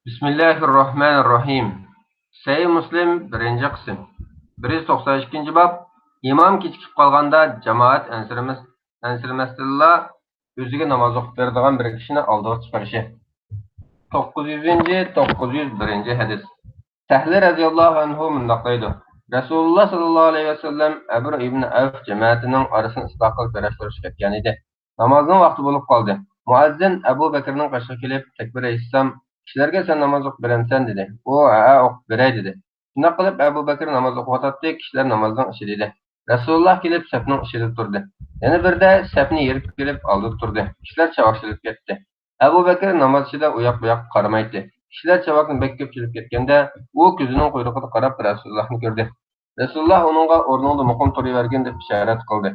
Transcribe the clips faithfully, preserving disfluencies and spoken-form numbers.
بىسمىللاھىررەھمانىررەھىم. سەھىھ مۇسلىم، بىرىنچى قىسىم. بىر يۈز توقسان ئىككىنچى باب. ئىمام كېچىكىپ قالغاندا جامائەت ئەنسىرىمەس-، ئەنسىرىمەستىنلا ئۆزىگە ناماز ئوقۇپ بېرىدىغان بىر كىشىنى ئالدىغا چىقىرىشى. توققۇز يۈزىنچى، توققۇز يۈز بىرىنچى ھەدىس. سەھلى رەزىياللاھۇ ئەنھۇ مۇنداق دەيدۇ: رەسۇلۇللا ساللاللاھۇ ئەلەيھى ۋەسەللەم ئەمر ئىبنى ئەۋف جامائەتىنىڭ ئارىسىنى ئىسلاھ قىلىپ بېرەشتۈرۈشكە كەتكەنىدى. نامازنىڭ ۋاقتى بولۇپ قالدى. مۇئەززىن ئەبۇ بەكرىنىڭ قېشىغا كېلىپ تەكبىر ئېيتسام، كىشىلەرگە سەن ناماز ئوقۇپ بېرەمسەن دېدى. ئۇ ھەئە، ئوقۇپ بېرەي دېدى. شۇنداق قىلىپ ئەبۇ بەكرى ناماز ئوقۇۋاتاتتى، كىشىلەر نامازنىڭ ئىچىدە ئىدى. رەسۇلۇللا كېلىپ سەپنىڭ ئىچىدە تۇردى. يەنە بىردە سەپنى يېرىپ كېلىپ ئالدىدا تۇردى. كىشىلەر چاۋاك چېلىپ كەتتى. ئەبۇ بەكرى ناماز ئىچىدە ئۇياق-بۇياققا قارىمايتتى. كىشىلەر چاۋاكنى بەك كۆپ چېلىپ كەتكەندە، ئۇ كۆزىنىڭ قۇيرۇقىدا قاراپ رەسۇلۇللاھنى كۆردى. رەسۇلۇللا ئۇنىڭغا ئورنۇڭدا مۇقىم تۇرۇۋەرگىن دەپ ئىشارەت قىلدى.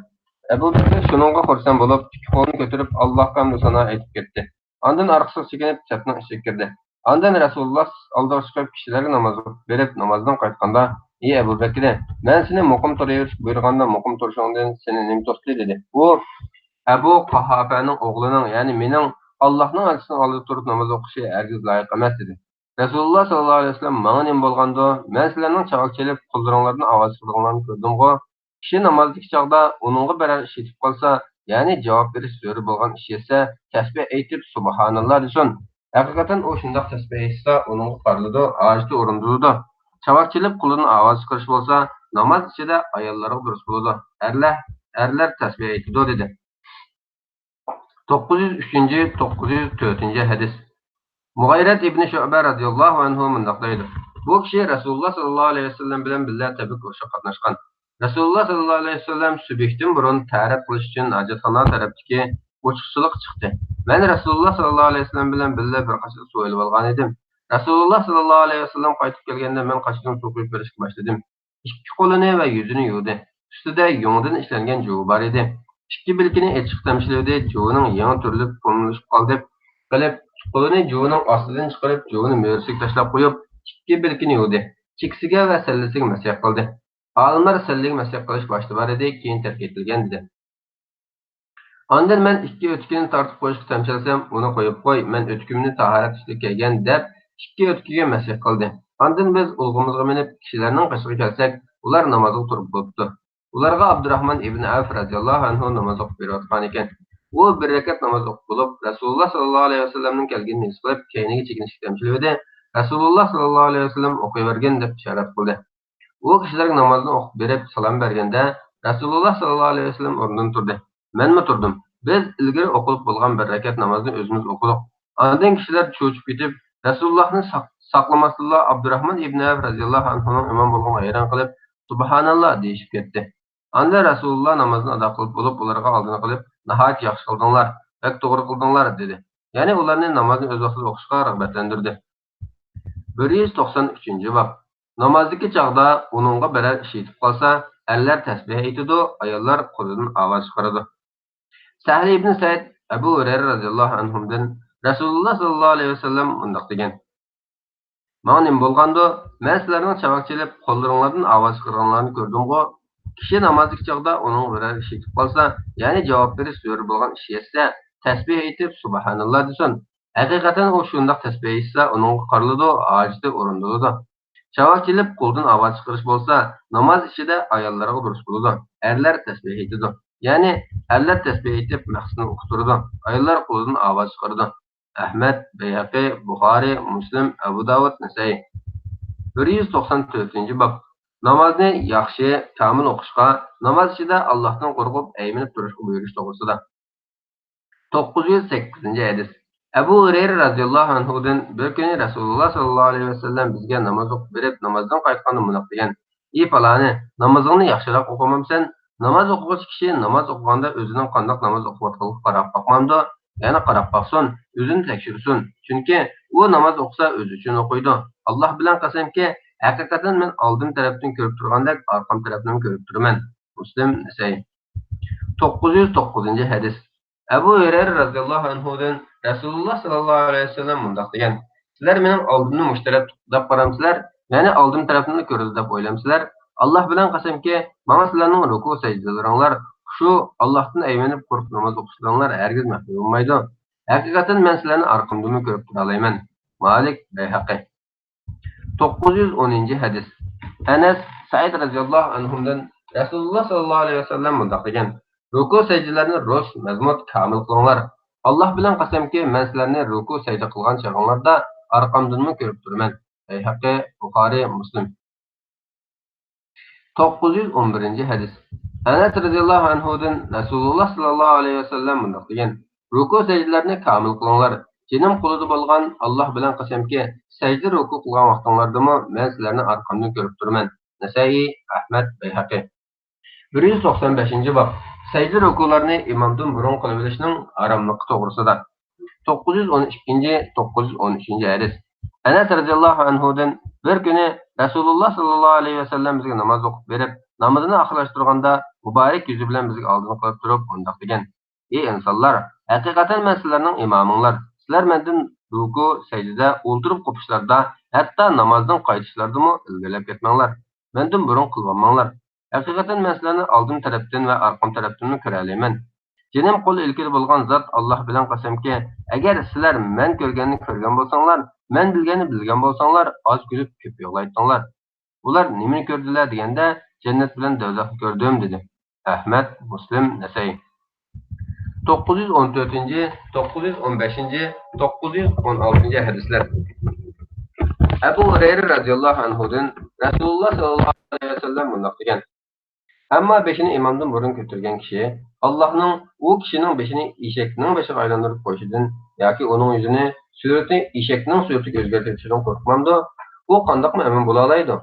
ئەبۇ بەكرى شۇنىڭغا خۇرسەن بولۇپ، ئىككى قولىنى كۆتۈرۈپ ئاللاھقا ھەمدۇ سانا ئېيتىپ كەتتى. ئاندىن ئارقىسىغا چېكىنىپ سەپنىڭ ئىچىگە كىردى. ئاندىن رەسۇلۇللا ئالدىغا چىقىپ كىشىلەرگە ناماز ئوقۇپ بېرىپ نامازدىن قايتقاندا، ئى ئەبۇ بەكرى، مەن سېنى مۇقىم تۇرۇۋېرىشكە بۇيرۇغاندا مۇقىم تۇرۇشۇڭدىن سېنى نېمە توستى؟ دېدى. ئۇ، ئەبۇ قاھافەنىڭ ئوغلىنىڭ، يەنى مېنىڭ ئاللاھنىڭ ئەلچىسىنىڭ ئالدىدا تۇرۇپ ناماز ئوقۇشى ھەرگىز لايىق ئەمەس، دېدى. رەسۇلۇللا ساللاللاھۇ ئەلەيھى ۋەسەللەم، ماڭا نېمە بولغاندۇ؟ مەن سىلەرنىڭ چاۋاك چېلىپ قوللىرىڭلاردىن ئاۋاز چىقىرىدىغانلارنى كۆردۈمغۇ؟ كىشى نامازدىكى چاغدا ئۇنىڭغا بىرەر ئىش يېتىپ قالسا، يەنى جاۋاب بېرىش زۆرۈر بولغان ئىش يەتسە، تەسبىھ ئېيتىپ سۇبھاناللا دېسۇن. ھەقىقەتەن ئۇ شۇنداق تەسبىھ ئېيتسا، ئۇنىڭغا قارىلىدۇ، ھاجىتى ئورۇندىلىدۇ. چاۋاك چېلىپ قولىدىن ئاۋاز چىقىرىش بولسا، ناماز ئىچىدە ئاياللارغا دۇرۇس بولىدۇ. ئەرلەر، ئەرلەر تەسبىھ ئېيتىدۇ، دېدى. توققۇز يۈز ئۈچىنچى، توققۇز يۈز تۆتىنچى ھەدىس. مۇغايرەت ئىبنى شۇئبە رەزىياللاھۇ ئەنھۇ مۇنداق دەيدۇ: بۇ كىشى رەسۇلۇللا ساللاللاھۇ ئەلەيھى ۋەسەللەم بىلەن بىللە تەبۈك ئۇرۇشىغا قاتناشقان. رەسۇلۇللا ساللاللاھۇ ئەلەيھى ۋەسەللەم سۈبھىدىن بۇرۇن تەھارەت قىلىش ئۈچۈن ھاجەتخانا تەرەپتىكى ئوچۇقچىلىققا چىقتى. مەن رەسۇلۇللا ساللاللاھۇ ئەلەيھى ۋەسەللەم بىلەن بىللە بىر قاچىلىق سۇ ئېلىۋالغان ئىدىم. رەسۇلۇللا ساللاللاھۇ ئەلەيھى ۋەسەللەم قايتىپ كەلگەندە مەن قاچىدىن سۇ قۇيۇپ بېرىشكە باشلىدىم. ئىككى قولىنى ۋە يۈزىنى يۇدى. ئۈستىدە يۇڭدىن ئىشلەنگەن جۇۋى بار ئىدى. ئىككى بىلىكىنى ئېچىق تەمشىلىۋىدى، جۇۋىنىڭ يېڭى تۈرۈلۈپ، پۇملىشىپ قالدى. قىلىپ، قولىنى جۇۋىنىڭ ئاستىدىن چىقىرىپ، جۇۋىنى مۈرىسىگە تاشلاپ قويۇپ، ئىككى بىلىكىنى يۇدى. چېكىسىگە ۋە سەللىسىگە مەسىح قىلدى. ئالىملار سەللىگە مەسىھ قىلىش باشتا بار ئىدى، كېيىن تەرك ئېتىلگەن، دېدى. ئاندىن مەن ئىككى ئۆتۈكىنى تارتىپ قويۇشقا تەمشەلسەم، ئۇنى قويۇپ قوي، مەن ئۆتۈكۈمنى تاھارەت ئۈچۈن كىيگەن، دەپ، ئىككى ئۆتۈكىگە مەسىھ قىلدى. ئاندىن بىز ئۇلىغىمىزغا مىنىپ، كىشىلەرنىڭ قېشىغا كەلسەك، ئۇلار نامازغا تۇرۇپ بوپتۇ. ئۇلارغا ئابدۇراھمان ئىبن ئەۋف رەزىياللاھۇ ئەنھۇ ناماز ئوقۇپ بېرىۋاتقانىكەن. ئۇ بىر رەكەت ناماز ئوقۇپ بولۇپ، رەسۇلۇللا ساللاللاھۇ ئەلەيھى ۋەسەللەمنىڭ كەلگىنىنى ھېس قىلىپ، كەينىگە چېكىنىشكە تەمشىلىۋىدى. رەسۇلۇللا ساللاللاھۇ ئەلەيھى ۋەسەللەم ئوقۇۋەرگىن دەپ ئىشارەت قىلدى. ئۇ كىشىلەرگە نامازنى ئوقۇپ بېرىپ سالام بەرگەندە، رەسۇلۇللا ساللاللاھۇ ئەلەيھى ۋەسەللەم ئورنىدىن تۇردى. مەنمۇ تۇردۇم. بىز ئىلگىرى ئوقۇلۇپ بولغان بىر رەكەت نامازنى ئۆزىمىز ئوقۇدۇق. ئاندىن كىشىلەر چۆچۈپ كېتىپ، رەسۇلۇللاھنى ساق-، ساقلىماستىنلا ئابدۇراھمان ئىبن ئەۋف رەزىياللاھۇ ئەنھۇنىڭ ئىمام بولغىنىغا ھەيران قېلىپ، سۇبھاناللا دېيىشىپ كەتتى. ئاندىن رەسۇلۇللا نامازنى ئادا قىلىپ بولۇپ، ئۇلارغا ئالدىنى قىلىپ، ناھايىتى ياخشى قىلدىڭلار، بەك توغرا قىلدىڭلار، دېدى. يەنى ئۇلارنى نامازنى ئۆز ۋاقتىدا ئوقۇشقا رىغبەتلەندۈردى. بىر يۈز توقسان ئۈچىنچى باب. نامازدىكى چاغدا ئۇنىڭغا بىرەر ئىش يېتىپ قالسا، ئەرلەر تەسبىھ ئېيتىدۇ، ئاياللار قولىدىن ئاۋاز چىقىرىدۇ. سەھلى ئىبن سەئىد ئەبۇ ھۇرەيرە رەزىياللاھۇ ئەنھۇدىن رەسۇلۇللا ساللاللاھۇ ئەلەيھى ۋەسەللەم مۇنداق دېگەن: ماڭا نېمە بولغاندۇ؟ مەن سىلەرنىڭ چاۋاك چېلىپ، قوللىرىڭلاردىن ئاۋاز چىقارغانلارنى كۆردۈمغۇ؟ كىشى نامازدىكى چاغدا ئۇنىڭغا بىرەر ئىش يېتىپ قالسا، يەنى جاۋاب بېرىش زۆرۈر بولغان ئىش يەتسە، تەسبىھ ئېيتىپ، سۇبھاناللا دېسۇن. ھەقىقەتەن ئۇ شۇنداق تەسبىھ ئېيتسا، ئۇنىڭغا قارىلىدۇ، ھاجىتى ئورۇندىلىدۇ. چاۋاك چېلىپ، قولدىن ئاۋاز چىقىرىش بولسا، ناماز ئىچىدە ئاياللارغا دۇرۇس بولىدۇ. ئەرلەر تەسبىھ ئېيتىدۇ. يەنى ئەرلەر تەسبىھ ئېيتىپ، مەقسىتىنى ئۇقتۇرىدۇ. ئاياللار قولىدىن ئاۋاز چىقىرىدۇ. ئەھمەد، بەيھەقى، بۇخارى، مۇسلىم، ئەبۇ داۋۇد، نەسەئىي. بىر يۈز توقسان تۆتىنچى باب. نامازنى ياخشى، كامىل ئوقۇشقا، ناماز ئىچىدە ئاللاھتىن قورقۇپ، ئەيمىنىپ تۇرۇشقا بۇيرۇش توغرىسىدا. توققۇز يۈز سەككىزىنچى ھەدىس. ئەبۇ ھۇرەيرە رەزىياللاھۇ ئەنھۇدىن بىر كۈنى رەسۇلۇللا ساللاللاھۇ ئەلەيھى ۋەسەللەم بىزگە ناماز ئوقۇپ بېرىپ، نامازدىن قايتقاندا مۇنداق دېگەن: ئى پالانى، نامىزىڭنى ياخشىراق ئوقۇمامسەن؟ ناماز ئوقۇغۇچى كىشى ناماز ئوقۇغاندا ئۆزىنىڭ قانداق ناماز ئوقۇۋاتقانلىقىغا قاراپ باقمامدۇ؟ يەنى قاراپ باقسۇن، ئۆزىنى تەكشۈرسۇن. چۈنكى ئۇ ناماز ئوقۇسا ئۆزى ئۈچۈن ئوقۇيدۇ. ئاللاھ بىلەن قەسەمكى، ھەقىقەتەن مەن ئالدىم تەرەپتىن كۆرۈپ تۇرغاندەك ئارقام تەرەپنىمۇ كۆرۈپ تۇرىمەن. مۇسلىم، نەسەئىي. توققۇز يۈز توققۇزىنچى ھەدىس. ئەبۇ ھۇرەيرە رەزىياللاھۇ ئەنھۇدىن رەسۇلۇللا ساللاللاھۇ ئەلەيھى ۋەسەللەم مۇنداق دېگەن: سىلەر مېنىڭ ئالدىمنى مۇشۇ تەرەپ تۇتتى دەپ قارامسىلەر؟ يەنى ئالدىم تەرەپنىلا كۆرىدۇ دەپ ئويلامسىلەر؟ ئاللاھ بىلەن قەسەمكى، ماڭا سىلەرنىڭ رۇكۇ سەجدىلىرىڭلار، خۇشۇ، ئاللاھتىن ئەيمىنىپ قورقۇپ ناماز ئوقۇشلىرىڭلار ھەرگىز مەخپىي بولمايدۇ. ھەقىقەتەن مەن سىلەرنى ئارقامدىنمۇ كۆرۈپ تۇرالايمەن. مالىك، بەيھەقى. توققۇز يۈز ئونىنچى ھەدىس. ئەنەس، سەئىد رەزىياللاھۇ ئەنھۇدىن رەسۇلۇللاھ سەللەللاھۇ ئەلەيھى ۋەسەللەم مۇنداق دېگەن: رۇكۇ سەجدىلەرنى روس مەزمۇت كامىل قىلىڭلار. ئاللاھ بىلەن قەسەمكى، مەن سىلەرنى رۇكۇ سەجدە قىلغان چېغىڭلاردا ئارقامدىنمۇ كۆرۈپ تۇرىمەن. بەيھەقى، بۇخارى، مۇسلىم. توققۇز يۈز ئون بىرىنچى ھەدىس. ئەنەس رەزىياللاھۇ ئەنھۇدىن رەسۇلۇللاھ سەللەللاھۇ ئەلەيھى ۋەسەللەم مۇنداق دېگەن: رۇكۇ سەجدىلەرنى كامىل قىلىڭلار. جېنىم قولىدا بولغان ئاللاھ بىلەن قەسەمكى، سەجدە رۇكۇ قىلغان ۋاقتىڭلاردىمۇ مەن سىلەرنى ئارقامدىن كۆرۈپ تۇرىمەن. نەسەئىي، ئەھمەد، بەيھەقى. بىر يۈز توقسان بەشىنچى باب. سەجدە رۇكۇلارنى ئىمامدىن بۇرۇن قىلىۋېلىشنىڭ ھاراملىقى توغرىسىدا. توققۇز يۈز ئون ئىككىنچى، توققۇز يۈز ئون ئۈچىنچى ھەدىس. ئەنەس رەزىياللاھۇ ئەنھۇدىن: بىر كۈنى رەسۇلۇللاھ سەللەللاھۇ ئەلەيھى ۋەسەللەم بىزگە ناماز ئوقۇپ بېرىپ، نامىزىنى ئاخىرلاشتۇرغاندا، مۇبارەك يۈزى بىلەن بىزگە ئالدىن قاراپ تۇرۇپ مۇنداق دېگەن: ئى ئىنسانلار، ھەقىقەتەن مەن سىلەرنىڭ ئىمامىڭلار. سىلەر مەندىن رۇكۇ، سەجدىدە، ئولتۇرۇپ قوپۇشلاردا، ھەتتا نامازدىن قايتىشلاردىمۇ ئىلگىرىلەپ كەتمەڭلار. مەندىن بۇرۇن قىلىۋالماڭلار. ھەقىقەتەن مەن سىلەرنى ئالدىن تەرەپتىن ۋە ئارقام تەرەپتىنمۇ كۆرەلەيمەن. جېنىم قول ئىلكىدە بولغان زات ئاللاھ بىلەن قەسەمكى، ئەگەر سىلەر مەن كۆرگەننى كۆرگەن بولساڭلار، مەن بىلگەننى بىلگەن بولساڭلار، ئاز كۈلۈپ كۆپ يىغلايتتىڭلار. ئۇلار نېمىنى كۆردىلە دېگەندە، جەننەت بىلەن دوزاخنى كۆردۈم دېدى. ئەھمەد، مۇسلىم، نەسەئىي. توققۇز يۈز ئون تۆتىنچى، توققۇز يۈز ئون بەشىنچى، توققۇز يۈز ئون ئالتىنچى ھەدىسلەر. ئەبۇ ھۇرەيرە رەزىياللاھۇ ئەنھۇدىن رەسۇلۇللاھ سەللەللاھۇ ئەلەيھى ۋەسەللەم مۇنداق دېگەن: ئەمما بېشىنى ئىمامدىن بۇرۇن كۆتۈرگەن كىشى، ئاللاھنىڭ ئۇ كىشىنىڭ بېشىنى ئېشەكنىڭ بېشىغا ئايلاندۇرۇپ قويۇشىدىن ياكى ئۇنىڭ يۈزىنى، سۈرىتىنى ئېشەكنىڭ سۈرىتىگە ئۆزگەرتىۋېتىشىدىن قورقمامدۇ؟ ئۇ قانداقمۇ ئەمىن بولالايدۇ؟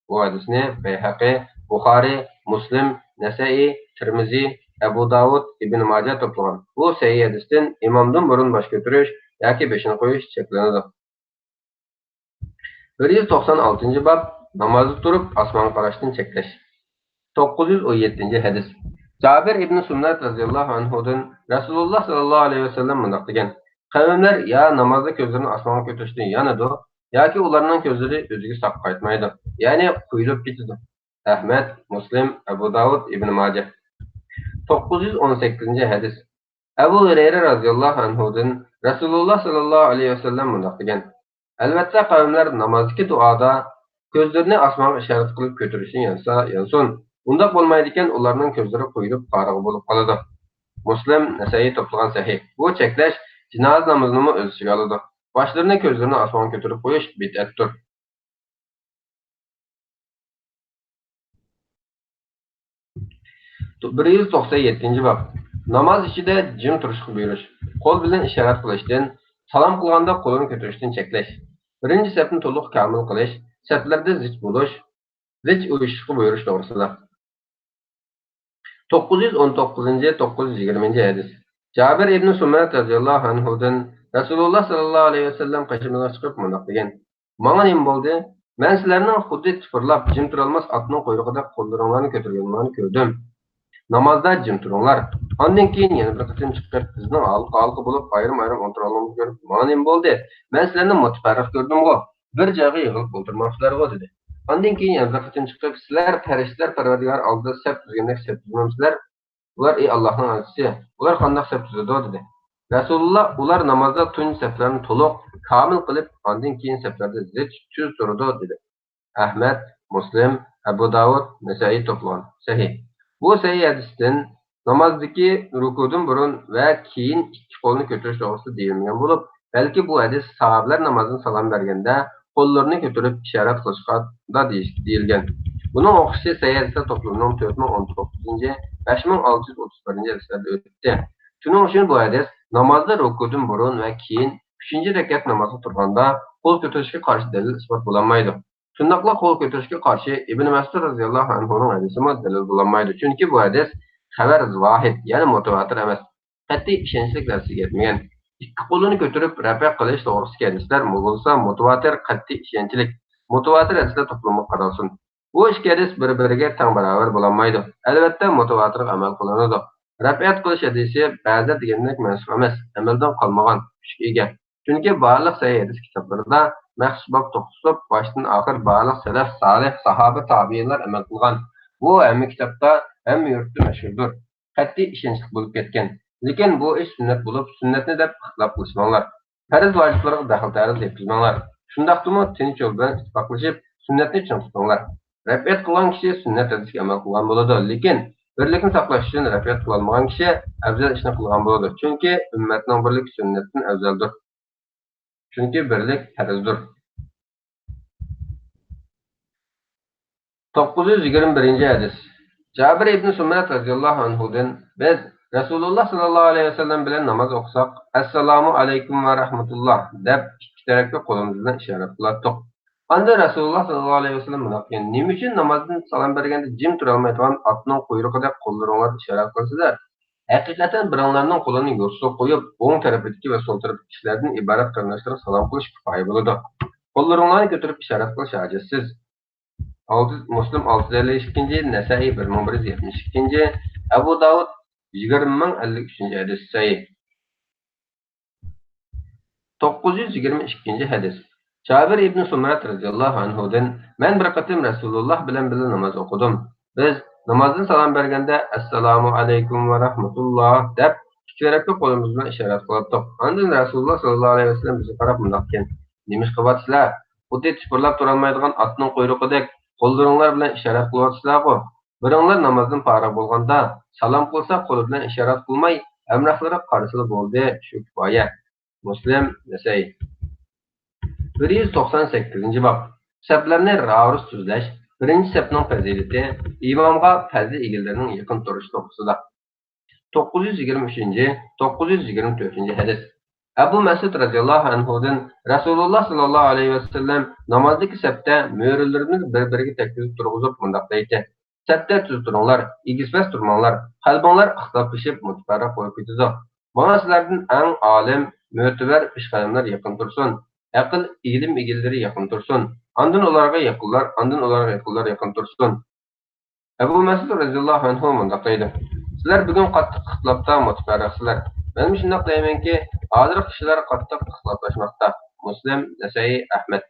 بۇ ھەدىسنى بەيھەقى، بۇخارى، مۇسلىم، نەسەئىي، تىرمىزى، ئەبۇ داۋۇد، ئىبن ماجە توپلىغان. بۇ سەھىھ ھەدىستىن ئىمامدىن بۇرۇن باش كۆتۈرۈش ياكى بېشىنى قويۇش چەكلىنىدۇ. بىر يۈز توقسان ئالتىنچى باب، نامازدا تۇرۇپ ئاسمانغا قاراشتىن چەكلەش. توققۇز يۈز ئون يەتتىنچى ھەدىس. جابىر ئىبن سۇمرەت رەزىياللاھۇ ئەنھۇدىن رەسۇلۇللاھ سەللەللاھۇ ئەلەيھى ۋەسەللەم مۇنداق دېگەن: قەۋملەر يا نامازدا كۆزلىرىنى ئاسمانغا كۆتۈرۈشتىن يانىدۇ، ياكى ئۇلارنىڭ كۆزلىرى ئۆزىگە ساق قايتمايدۇ، يەنى قۇيۇلۇپ كېتىدۇ. ئەھمەد، مۇسلىم، ئەبۇ داۋۇد، ئىبن ماجە. توققۇز يۈز ئون سەككىزىنچى ھەدىس. ئەبۇ ھۇرەيرە رەزىياللاھۇ ئەنھۇدىن رەسۇلۇللاھ سەللەللاھۇ ئەلەيھى ۋەسەللەم مۇنداق دېگەن: ئەلۋەتتە، قەۋملەر نامازدىكى دۇئادا كۆزلىرىنى ئاسمانغا ئىشارەت قىلىپ كۆتۈرۈشتىن يانسا يانسۇن، ئۇنداق بولمايدىكەن، ئۇلارنىڭ كۆزلىرى قۇيۇلۇپ قارىغۇ بولۇپ قالىدۇ. مۇسلىم، نەسەئىي توپلىغان سەھىھ. بۇ چەكلەش جىنازا نامىزىنىمۇ ئۆز ئىچىگە ئالىدۇ. باشلىرىنى كۆزلىرىنى ئاسمانغا كۆتۈرۈپ قويۇش بىدئەتتۇر. بىر يۈز توقسان يەتتىنچى باب. ناماز ئىچىدە جىم تۇرۇشقا بۇيرۇش. قول بىلەن ئىشارەت قىلىشتىن، سالام قىلغاندا قولىنى كۆتۈرۈشتىن چەكلەش. بىرىنچى سەپنى تولۇق كامىل قىلىش، سەپلەردە زىچ بولۇش، زىچ ئۇيۇشۇشقا بۇيرۇش توغرىسىدا. توققۇز يۈز ئون توققۇزىنچى، توققۇز يۈز يىگىرمىنچى ھەدىس. جابىر ئىبن سۇمرەت رەزىياللاھۇ ئەنھۇدىن رەسۇلۇللاھ سەللەللاھۇ ئەلەيھى ۋەسەللەم قېشىمىزغا چىقىپ مۇنداق دېگەن: ماڭا نېمە بولدى؟ مەن سىلەرنىڭ خۇددى تىپىرلاپ جىم تۇرالماس ئاتنىڭ قۇيرۇقىدەك قوللىرىڭلارنى كۆتۈرگىنىڭلارنى كۆردۈم. نامازدا جىم تۇرۇڭلار. ئاندىن كېيىن يەنە بىر قېتىم چىقىپ، بىزنىڭ ھالقا-ھالقا بولۇپ ئايرىم-ئايرىم ئولتۇرغانلىقىمىزنى كۆرۈپ، ماڭا نېمە بولدى؟ مەن سىلەرنى مۇتەپەررىق كۆردۈمغۇ؟ بىر جايغا يىغىلىپ ئولتۇرماپسىلەرغۇ؟ دېدى. ئاندىن كېيىن يەنە بىر قېتىم چىقىپ، سىلەر پەرىشتىلەر پەرۋەردىگار ئالدىدا سەپ تۈزگەندەك سەپ تۈزمەمسىلەر؟ ئۇلار: ئى ئاللاھنىڭ ئەلچىسى، ئۇلار قانداق سەپ تۈزىدۇ؟ دېدى. رەسۇلۇللاھ: ئۇلار نامازدا تۇنجى سەپلەرنى تولۇق، كامىل قىلىپ، ئاندىن كېيىن سەپلەردە زىچ، تۈز تۇرىدۇ، دېدى. ئەھمەد، مۇسلىم، ئەبۇ داۋۇد، نەسەئىي توپلىغان. سەھىھ. بۇ سەھىھ ھەدىستىن نامازدىكى رۇكۇدىن بۇرۇن ۋە كېيىن ئىككى قولنى كۆتۈرۈش توغرىسىدا دېيىلمىگەن بولۇپ، بەلكى بۇ ھەدىس ساھابىلەر نامازدىن سالام بەرگەندە قوللىرىنى كۆتۈرۈپ ئىشارەت قىلىشقا دېيىش-، دېيىلگەن. بۇنىڭ ئوخشىشى سەھىھ ھەدىسلەر توپلىمىنىڭ تۆت مىڭ ئون توققۇزىنچى، بەش مىڭ ئالتە يۈز ئوتتۇز بىرىنچى ھەدىسلەردە ئۆتتى. شۇنىڭ ئۈچۈن بۇ ھەدىس نامازدا رۇكۇدىن بۇرۇن ۋە كېيىن ئۈچىنچى رەكەت نامازغا تۇرغاندا قول كۆتۈرۈشكە قارشى دەلىل ئىسپات بولالمايدۇ. شۇنداقلا قول كۆتۈرۈشكە قارشى ئىبن مەسئۇد رەزىياللاھۇ ئەنھۇنىڭ ھەدىسىمۇ دەلىل بولالمايدۇ، چۈنكى بۇ ھەدىس خەۋەر ۋاھىد، يەنى مۇتەۋاتىر ئەمەس، قەتئىي ئىشەنچلىك دەرىجىگە يەتمىگەن. ئىككى قولىنى كۆتۈرۈپ رەپە قىلىش توغرىسىدىكى ھەدىسلەر بولسا مۇتەۋاتىر، قەتئىي ئىشەنچلىك، مۇتەۋاتىر ھەدىسلەر توپلىمىغا قارالسۇن. بۇ ئىككى ھەدىس بىر-بىرىگە تەڭ باراۋەر بولالمايدۇ. ئەلۋەتتە، مۇتەۋاتىرغا ئەمەل قىلىنىدۇ. رەپئىيەت قىلىش ھەدىسى بەزىلەر دېگەندەك مەنسۇخ ئەمەس، ئەمەلدىن قالمىغان، كۈچكە ئىگە. چۈنكى بارلىق سەھىھ ھەدىس كىتابلىرىدا مەخسۇس باب توختىتىپ، باشتىن ئاخىر بارلىق سەلەف سالىھ، ساھابە، تابىئىنلار ئەمەل قىلغان. بۇ ھەممە كىتابتا، ھەممە يۇرتتا مەشھۇردۇر. قەتئىي ئىشەنچلىك بولۇپ كەتكەن. لېكىن بۇ ئىش سۈننەت بولۇپ، سۈننەتنى دەپ ئىختىلاپ قىلىشماڭلار. پەرز ۋاجىپلارغا دەخلى تەرۇز يەتكۈزمەڭلار. شۇنداقتىمۇ تىنچ يول بىلەن ئىتتىپاقلىشىپ، سۈننەتنى چىڭ تۇتۇڭلار. رەفئىيەت قىلغان كىشى سۈننەت ھەدىسىگە ئەمەل قىلغان بولىدۇ، لېكىن بىرلىكنى ساقلاش ئۈچۈن رەفئىيەت قىلالمىغان كىشى ئەۋزەل ئىشنى قىلغان بولىدۇ. چۈنكى ئۈممەتنىڭ بىرلىكى سۈننەتتىن ئەۋزەلدۇر. چۈنكى بىرلىك پەرزدۇر. توققۇز يۈز يىگىرمە بىرىنچى ھەدىس. جابىر ئىبن سۇمرەت رەزىياللاھۇ ئەنھۇدىن، بىز رەسۇلۇللاھ ساللاللاھۇ ئەلەيھى ۋەسەللەم بىلەن ناماز ئوقۇساق، ئەسسالامۇ ئەلەيكۇم ۋە رەھمەتۇللاھ دەپ ئىككى تەرەپكە قولىمىز بىلەن ئىشارەت قىلاتتۇق. ئاندىن رەسۇلۇللاھ ساللاللاھۇ ئەلەيھى ۋەسەللەم مۇنداق دېگەن، نېمە ئۈچۈن نامازدىن سالام بەرگەندە جىم تۇرالمايدىغان ئاتنىڭ قۇيرۇقىدەك قوللىرىڭلارنى ئىشارەت قىلىسىلەر؟ ھەقىقەتەن بىراڭلارنىڭ قولىنى يوسۇرۇپ قويۇپ، ئوڭ تەرىپىدىكى ۋە سول تەرەپتىكى كىشىلەردىن ئىبارەت قېرىنداشلىرىغا سالام قىلىش كۇپايە بولىدۇ. قوللىرىڭلارنى كۆتۈرۈپ ئىشارەت قىلىش ھاجەتسىز. ئالتە، مۇسلىم ئالتە يۈز ئەللىك ئىككىنچى، نەسائىي بىر مىڭ بىر يۈز يەتمىش ئىككىنچى، ئەبۇ داۋۇد يىگىرمە مىڭ ئەللىك ئۈچىنچى ھەدىس سەھىھ. توققۇز يۈز يىگىرمە ئىككىنچى ھەدىس. جابىر ئىبن سۇمرەت رەزىياللاھۇ ئەنھۇدىن، مەن بىر قېتىم رەسۇلۇللاھ بىلەن بىللە ناماز ئوقۇدۇم. بىز نامازدىن سالام بەرگەندە، ئەسسالامۇ ئەلەيكۇم ۋە رەھمەتۇللاھ دەپ، ئىككى تەرەپكە قولىمىز بىلەن ئىشارەت قىلاتتۇق. ئاندىن رەسۇلۇللاھ ساللاللاھۇ ئەلەيھى ۋەسەللەم بىزگە قاراپ مۇنداق دېگەن، نېمە ئىش قىلىۋاتىسىلەر؟ خۇددى تىپىرلاپ تۇرالمايدىغان ئاتنىڭ قۇيرۇقىدەك قوللىرىڭلار بىلەن ئىشارەت قىلىۋاتىسىلەرغۇ؟ بىرىڭلار نامازدىن پارىغ بولغاندا، سالام قىلسا قولى بىلەن ئىشارەت قىلماي، ھەمراھلىرىغا قارىسىلا بولدى، شۇ كۇپايە. مۇسلىم، نەسەئىي. بىر يۈز توقسان سەككىزىنچى باب. سەپلەرنى راۋۇرۇس تۈزلەش. بىرىنچى سەپنىڭ پەزىلىتى، ئىمامغا پەزلى ئىگىلىرىنىڭ يېقىن تۇرۇشى توغرىسىدا. توققۇز يۈز يىگىرمە ئۈچىنچى، توققۇز يۈز يىگىرمە تۆتىنچى ھەدىس. ئەبۇ مەسئۇد رەزىياللاھۇ ئەنھۇدىن، رەسۇلۇللاھ ساللاللاھۇ ئەلەيھى ۋەسەللەم نامازدىكى سەپتە مۈرىلىرىمىز بىر-بىرىگە تەگكۈزۈپ تۇرغۇزۇپ مۇنداق دەيتتى، سەپتە تۈز تۇرۇڭلار، ئېگىز-پەس تۇرماڭلار، قەلبىڭلار ئىختىلاپلىشىپ مۇتەپەررىق بولۇپ كېتىدۇ. ماڭا سىلەردىن ئەڭ ئالىم، مۆتىبەر پېشقەدەملەر يېقىن تۇرسۇن، ئەقىل، ئىلىم ئىگىلىرى يېقىن تۇرسۇن، ئاندىن ئۇلارغا يېقىنلار، ئاندىن ئۇلارغا يېقىنلار يېقىن تۇرسۇن. ئەبۇ مەسئۇد رەزىياللاھۇ ئەنھۇ مۇنداق دەيدۇ، سىلەر بۈگۈن قاتتىق ئىختىلاپتا مۇتەپەررىقسىلەر. مەنمۇ شۇنداق دەيمەنكى، ھازىرقى كىشىلەر قاتتىق ئىختىلاپلاشماقتا. مۇسلىم، نەسەئىي، ئەھمەد.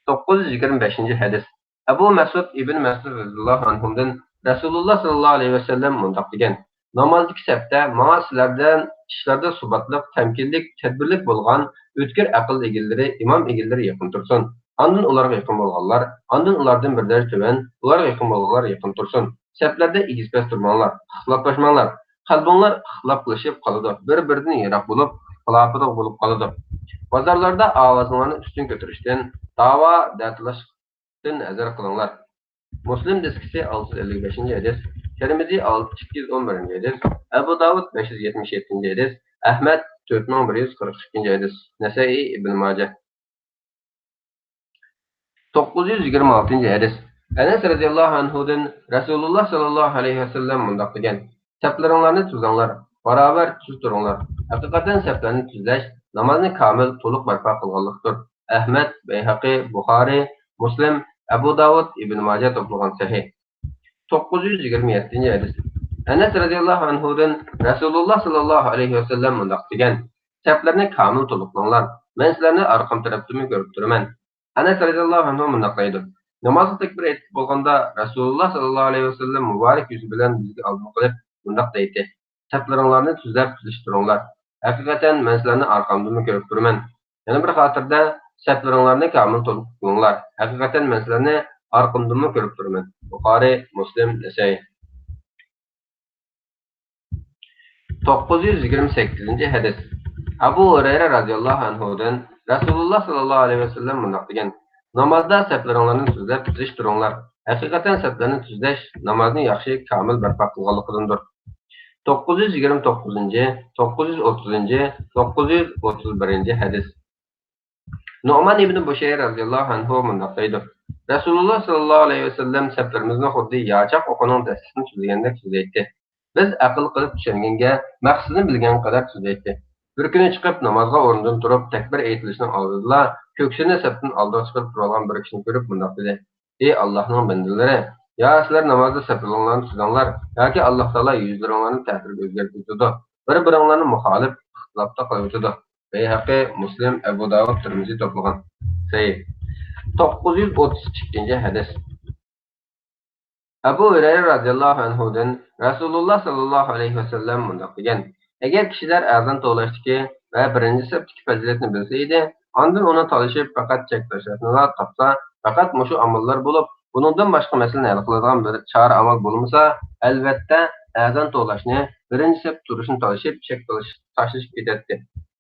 توققۇز يۈز يىگىرمە بەشىنچى ھەدىس. ئەبۇ مەسئۇد ئىبن مەسئۇد رەزىياللاھۇ ئەنھۇدىن رەسۇلۇللاھ ساللاللاھۇ ئەلەيھى ۋەسەللەم مۇنداق دېگەن، نامازدىكى سەپتە ماڭا سىلەردىن ئىشلاردا سۇباتلىق، تەمكىنلىك، تەدبىرلىك بولغان ئۆتكۈر ئەقىل ئىگىلىرى، ئىمام ئىگىلىرى يېقىن تۇرسۇن. ئاندىن ئۇلارغا يېقىن بولغانلار، ئاندىن ئۇلاردىن بىر دەرىجە تۆۋەن، ئۇلارغا يېقىن بولغانلار يېقىن تۇرسۇن. سەپلەردە ئېگىز-پەس تۇرماڭلار، ئىختىلاپلاشماڭلار. قەلبىڭلار ئىختىلاپلىشىپ قالىدۇ، بىر-بىرىدىن يىراق بولۇپ، خىلاپىدا بولۇپ قالىدۇ. بازارلاردا ئاۋازىڭلارنى ئۈستۈن كۆتۈرۈشتىن، داۋا، دەتالاش تىن ھەزەر قىلىڭلار. مۇسلىم دىسكىسى ئالتە يۈز ئەللىك بەشىنچى ھەدىس، تىرمىزى ئىككى يۈز ئون بىرىنچى ھەدىس، ئەبۇ داۋۇد بەش يۈز يەتمىش يەتتىنچى ھەدىس، ئەھمەد تۆت مىڭ بىر يۈز قىرىق ئىككىنچى ھەدىس، نەسەئىي، ئىبن ماجە. توققۇز يۈز يىگىرمە ئالتىنچى ھەدىس. ئەنەس رەزىياللاھۇ ئەنھۇدىن رەسۇلۇللاھ ساللاللاھۇ ئەلەيھى ۋەسەللەم مۇنداق دېگەن، سەپلىرىڭلارنى تۈزلەڭلار، باراۋەر تۈز تۇرۇڭلار. ھەقىقەتەن سەپلەرنى تۈزلەش نامازنى كامىل، تولۇق بەرپا قىلغانلىقتۇر. ئەھمەد، بەيھەقى، بۇخارى، مۇسلىم، ئەبۇ داۋۇد، ئىبن ماجە توپلىغان سەھىھ. توققۇز يۈز يىگىرمە يەتتىنچى ھەدىس. ئەنەس رەزىياللاھۇ ئەنھۇدىن رەسۇلۇللاھ ساللاللاھۇ ئەلەيھى ۋەسەللەم مۇنداق دېگەن، سەپلەرنى كامىل تولۇقلاڭلار، مەن سىلەرنى ئارقام تەرەپتىنمۇ كۆرۈپ تۇرىمەن. ئەنەس رەزىياللاھۇ ئەنھۇ مۇنداق دەيدۇ، نامازغا تەكبىر ئېيتىپ بولغاندا رەسۇلۇللاھ ساللاللاھۇ ئەلەيھى ۋەسەللەم مۇبارەك يۈزى بىلەن بىزگە ئالدىن قىلىپ مۇنداق دەيتتى، سەپلىرىڭلارنى تۈزلەپ تىزلىشتۈرۈڭلار، ھەقىقەتەن مەن سىلەرنى ئارقامدىنمۇ كۆرۈپ تۇرىمەن. يەنە بىر خاتىرىدە، سەپلىرىڭلارنى كامىل تولۇق قىلىڭلار، ھەقىقەتەن مەن سىلەرنى ئارقامدىنمۇ كۆرۈپ تۇرىمەن. بۇخارى، مۇسلىم، نەسەئىي. توققۇز يۈز يىگىرمە سەككىزىنچى ھەدىس. ئەبۇ ھۇرەيرە رەزىياللاھۇ ئەنھۇدىن رەسۇلۇللاھ ساللاللاھۇ ئەلەيھى ۋەسەللەم مۇنداق دېگەن، نامازدا سەپلىرىڭلارنى تۈزلەپ تىزىشتۈرۈڭلار، ھەقىقەتەن سەپلەرنى تۈزلەش نامازنى ياخشى، كامىل بەرپا قىلغانلىقىدىندۇر. توققۇز يۈز يىگىرمە توققۇزىنچى، توققۇز يۈز ئوتتۇزىنچى، توققۇز يۈز ئوتتۇز بىرىنچى ھەدىس. نۇئمان ئىبنى بۇشەير رەزىياللاھۇ ئەنھۇ مۇنداق دەيدۇ، رەسۇلۇللاھ ساللاللاھۇ ئەلەيھى ۋەسەللەم سەپلىرىمىزنى خۇددى ياچاق ئوقىنىڭ دەستىسىنى تۈزلىگەندەك تۈزەيتتى. بىز ئەقىل قىلىپ چۈشەنگەنگە، مەقسىتىنى بىلگەنگە قەدەر تۈزەيتتى. بىر كۈنى چىقىپ نامازغا ئورنىدىن تۇرۇپ، تەكبىر ئېيتىلىشنىڭ ئالدىدىلا كۆكسىنى سەپتىن ئالدىغا چىقىرىپ تۇرۇۋالغان بىر كىشىنى كۆرۈپ مۇنداق دېدى، ئى ئاللاھنىڭ بەندىلىرى! يا سىلەر نامازدا سەپلىرىڭلارنى تۈزۈڭلار، ياكى ئاللاھ تائالا يۈزلىرىڭلارنى تەتۈرگە ئۆزگەرتىۋېتىدۇ، بىر-بىرىڭلارنى مۇخالىپ، ئىختىلاپتا قىلىۋېتىدۇ. بەيھەقى، مۇسلىم، ئەبۇ داۋۇد، تىرمىزى توپلىغان. سەھىھ. توققۇز يۈز ئوتتۇز ئىككىنچى ھەدىس. ئەبۇ ھۇرەيرە رەزىياللاھۇ ئەنھۇدىن رەسۇلۇللاھ ساللاللاھۇ ئەلەيھى ۋەسەللەم مۇنداق دېگەن، ئەگەر كىشىلەر ئەزان توۋلاشتىكى ۋە بىرىنچى سەپتىكى پەزىلەتنى بىلسە ئىدى، ئاندىن ئۇنى تالىشىپ، پەقەت چەك تاشلاشنىلا تاپسا، پەقەت مۇشۇ ئاماللار بولۇپ، بۇنىڭدىن باشقا مەسىلىنى ھەل قىلىدىغان بىر چارە ئامال بولمىسا، ئەلۋەتتە، ئەزان توۋلاشنى، بىرىنچى سەپتە تۇرۇشنى تالىشىپ، چەك تاش-، تاشلىشىپ كېتەتتى.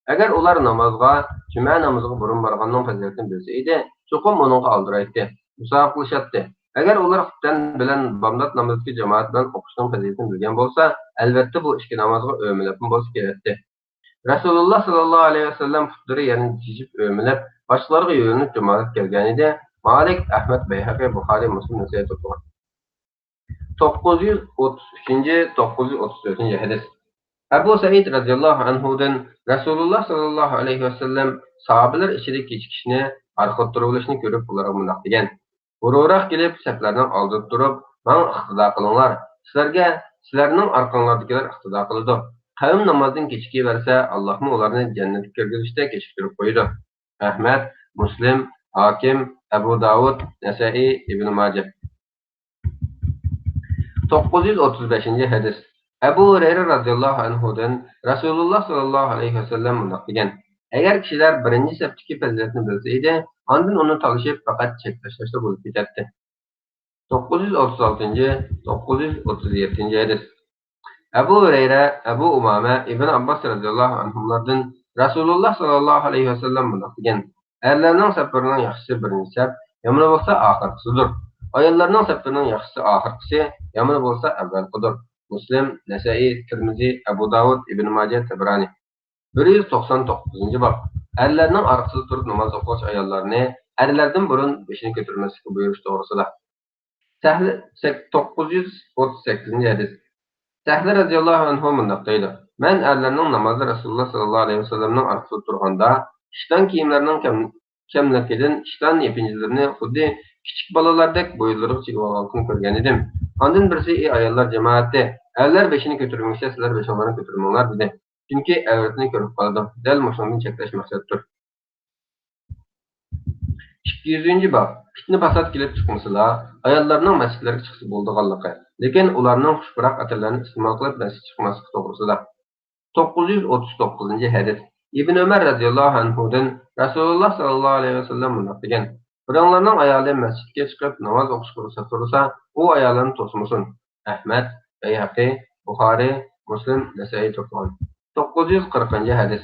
ئەگەر ئۇلار نامازغا، جۈمە نامىزىغا بۇرۇن بارغاننىڭ پەزىلىتىنى بىلسە ئىدى، چوقۇم ئۇنىڭغا ئالدىرايتتى، مۇسابىقىلىشاتتى. ئەگەر ئۇلار خۇپتەن بىلەن بامدات نامىزىدىكى جامائەت بىلەن ئوقۇشنىڭ پەزىلىتىنى بىلگەن بولسا، ئەلۋەتتە بۇ ئىككى نامازغا ئۆمىلەپمۇ بولسا كېلەتتى. رەسۇلۇللا ساللاللاھۇ ئەلەيھى ۋەسەللەم پۇتلىرى يەنە جىجىپ ئۆمىلەپ، باشقىلارغا يۆلىنىپ جامائەتكە كەلگەنىدى. مالىك، ئەھمەد، بەيھەقى، بۇخارىي، مۇسلىم، نەسەئى توپلىغان. توققۇز يۈز ئوتتۇز ئۈچىنچى، توققۇز يۈز ئوتتۇز تۆتىنچى ھەدىس. ئەبۇ سەئىد رەزىياللاھۇ ئەنھۇدىن رەسۇلۇللا ساللاللاھۇ ئەلەيھى ۋەسەللەم ساھابىلەر ئىچىدە كېچىكىشنى، ئارقىدا تۇرۇۋېلىشنى كۆرۈپ، ئۇلارغا مۇنداق دېگەن: ھۇرۇراق كېلىپ، سەپلەرنىڭ ئالدىدا تۇرۇپ، ماڭا ئىقتىدا قىلىڭلار. سىلەرگە سىلەرنىڭ ئارقاڭلاردىكىلەر ئىقتىدا قىلىدۇ. قەۋم نامازدىن كېچىكىۋەرسە، ئاللاھمۇ ئۇلارنى جەننەتكە كىرگۈزۈشتە كېچىكتۈرۈپ قويىدۇ. ئەھمەد، مۇسلىم، ھاكىم، ئەبۇ داۋۇد، نەسەئى، ئىبنى ماجە. توققۇز يۈز ئوتتۇز بەشىنچى ھەدىس. ئەبۇ ھۇرەيرە رەزىياللاھۇ ئەنھۇدىن رەسۇلۇللا ساللاللاھۇ ئەلەيھى ۋەسەللەم مۇنداق دېگەن: ئەگەر كىشىلەر بىرىنچى سەپتىكى پەزىلەتنى بىلسە ئىدى، ئاندىن ئۇنى تالىشىپ، پەقەت چەك تاشلاشلا بولۇپ كېتەتتى. توققۇز يۈز ئوتتۇز ئالتىنچى، توققۇز يۈز ئوتتۇز يەتتىنچى ھەدىس. ئەبۇ ھۇرەيرە، ئەبۇ ئۇمامە، ئىبن ئابباس رەزىياللاھۇ ئەنھۇملاردىن رەسۇلۇللا ساللاللاھۇ ئەلەيھى ۋەسەللەم مۇنداق دېگەن: ئەرلەرنىڭ سەپلىرىنىڭ ياخشىسى بىرىنچى سەپ، يامىنى بولسا ئاخىرقىسىدۇر. ئاياللارنىڭ سەپلىرىنىڭ ياخشىسى ئاخىرقىسى، يامىنى بولسا ئەۋۋەلقىدۇر. مۇسلىم، نەسەئى، تىرمىزى، ئەبۇ داۋۇد، ئىبن ماجە، تەبرانى. بىر يۈز توقسان توققۇزىنچى باب. ئەرلەرنىڭ ئارقىسىدا تۇرۇپ ناماز ئوقۇغۇچى ئاياللارنى ئەرلەردىن بۇرۇن بېشىنى كۆتۈرمەسلىككە بۇيرۇش توغرىسىدا. سەھلى، سەك-، توققۇز يۈز ئوتتۇز سەككىزىنچى ھەدىس. سەھلى رەزىياللاھۇ ئەنھۇ مۇنداق دەيدۇ: مەن ئەرلەرنىڭ نامازدا رەسۇلۇللا ساللاللاھۇ ئەلەيھى ۋەسەللەمنىڭ ئارقىسىدا تۇرغاندا، ئىشتان كىيىملىرىنىڭ كەم-، كەملىكىدىن ئىشتان يېپىنچىلىرىنى خۇددى كىچىك بالىلاردەك بويۇنلىرىغا چىگىۋالغانلىقىنى كۆرگەن ئىدىم. ئاندىن بىرسى: ئى ئاياللار جامائىتى، ئەرلەر بېشىنى كۆتۈرمىسە، سىلەر بېشىڭلارنى كۆتۈرمەڭلار، دېدى. چۈنكى ئەۋرىتىنى كۆرۈپ قالىدۇ. دەل مۇشۇنىڭدىن چەكلەش مەقسەتتۇر. ئىككى يۈزىنچى باب. پىتنە-پاسات كېلىپ چىقمىسىلا، ئاياللارنىڭ مەسچىتلەرگە چىقسا بولىدىغانلىقى، لېكىن ئۇلارنىڭ خۇش پۇراق ئەتىرلەرنى ئىستېمال قىلىپ مەسچىتكە چىقماسلىقى توغرىسىدا. توققۇز يۈز ئوتتۇز توققۇزىنچى ھەدىس. ئىبن ئۆمەر رەزىياللاھۇ ئەنھۇدىن رەسۇلۇللا ساللاللاھۇ ئەلەيھى ۋەسەللەم مۇنداق دېگەن: بىراڭلارنىڭ ئايالى مەسچىتكە چىقىپ ناماز ئوقۇشقا رۇخسەت سورىسا، ئۇ ئايالىنى توسمىسۇن. ئەھمەد، بەيھەقى، بۇخارىي، مۇسلىم، نەسەئىي توپلىغان. توققۇز يۈز قىرىقىنچى ھەدىس.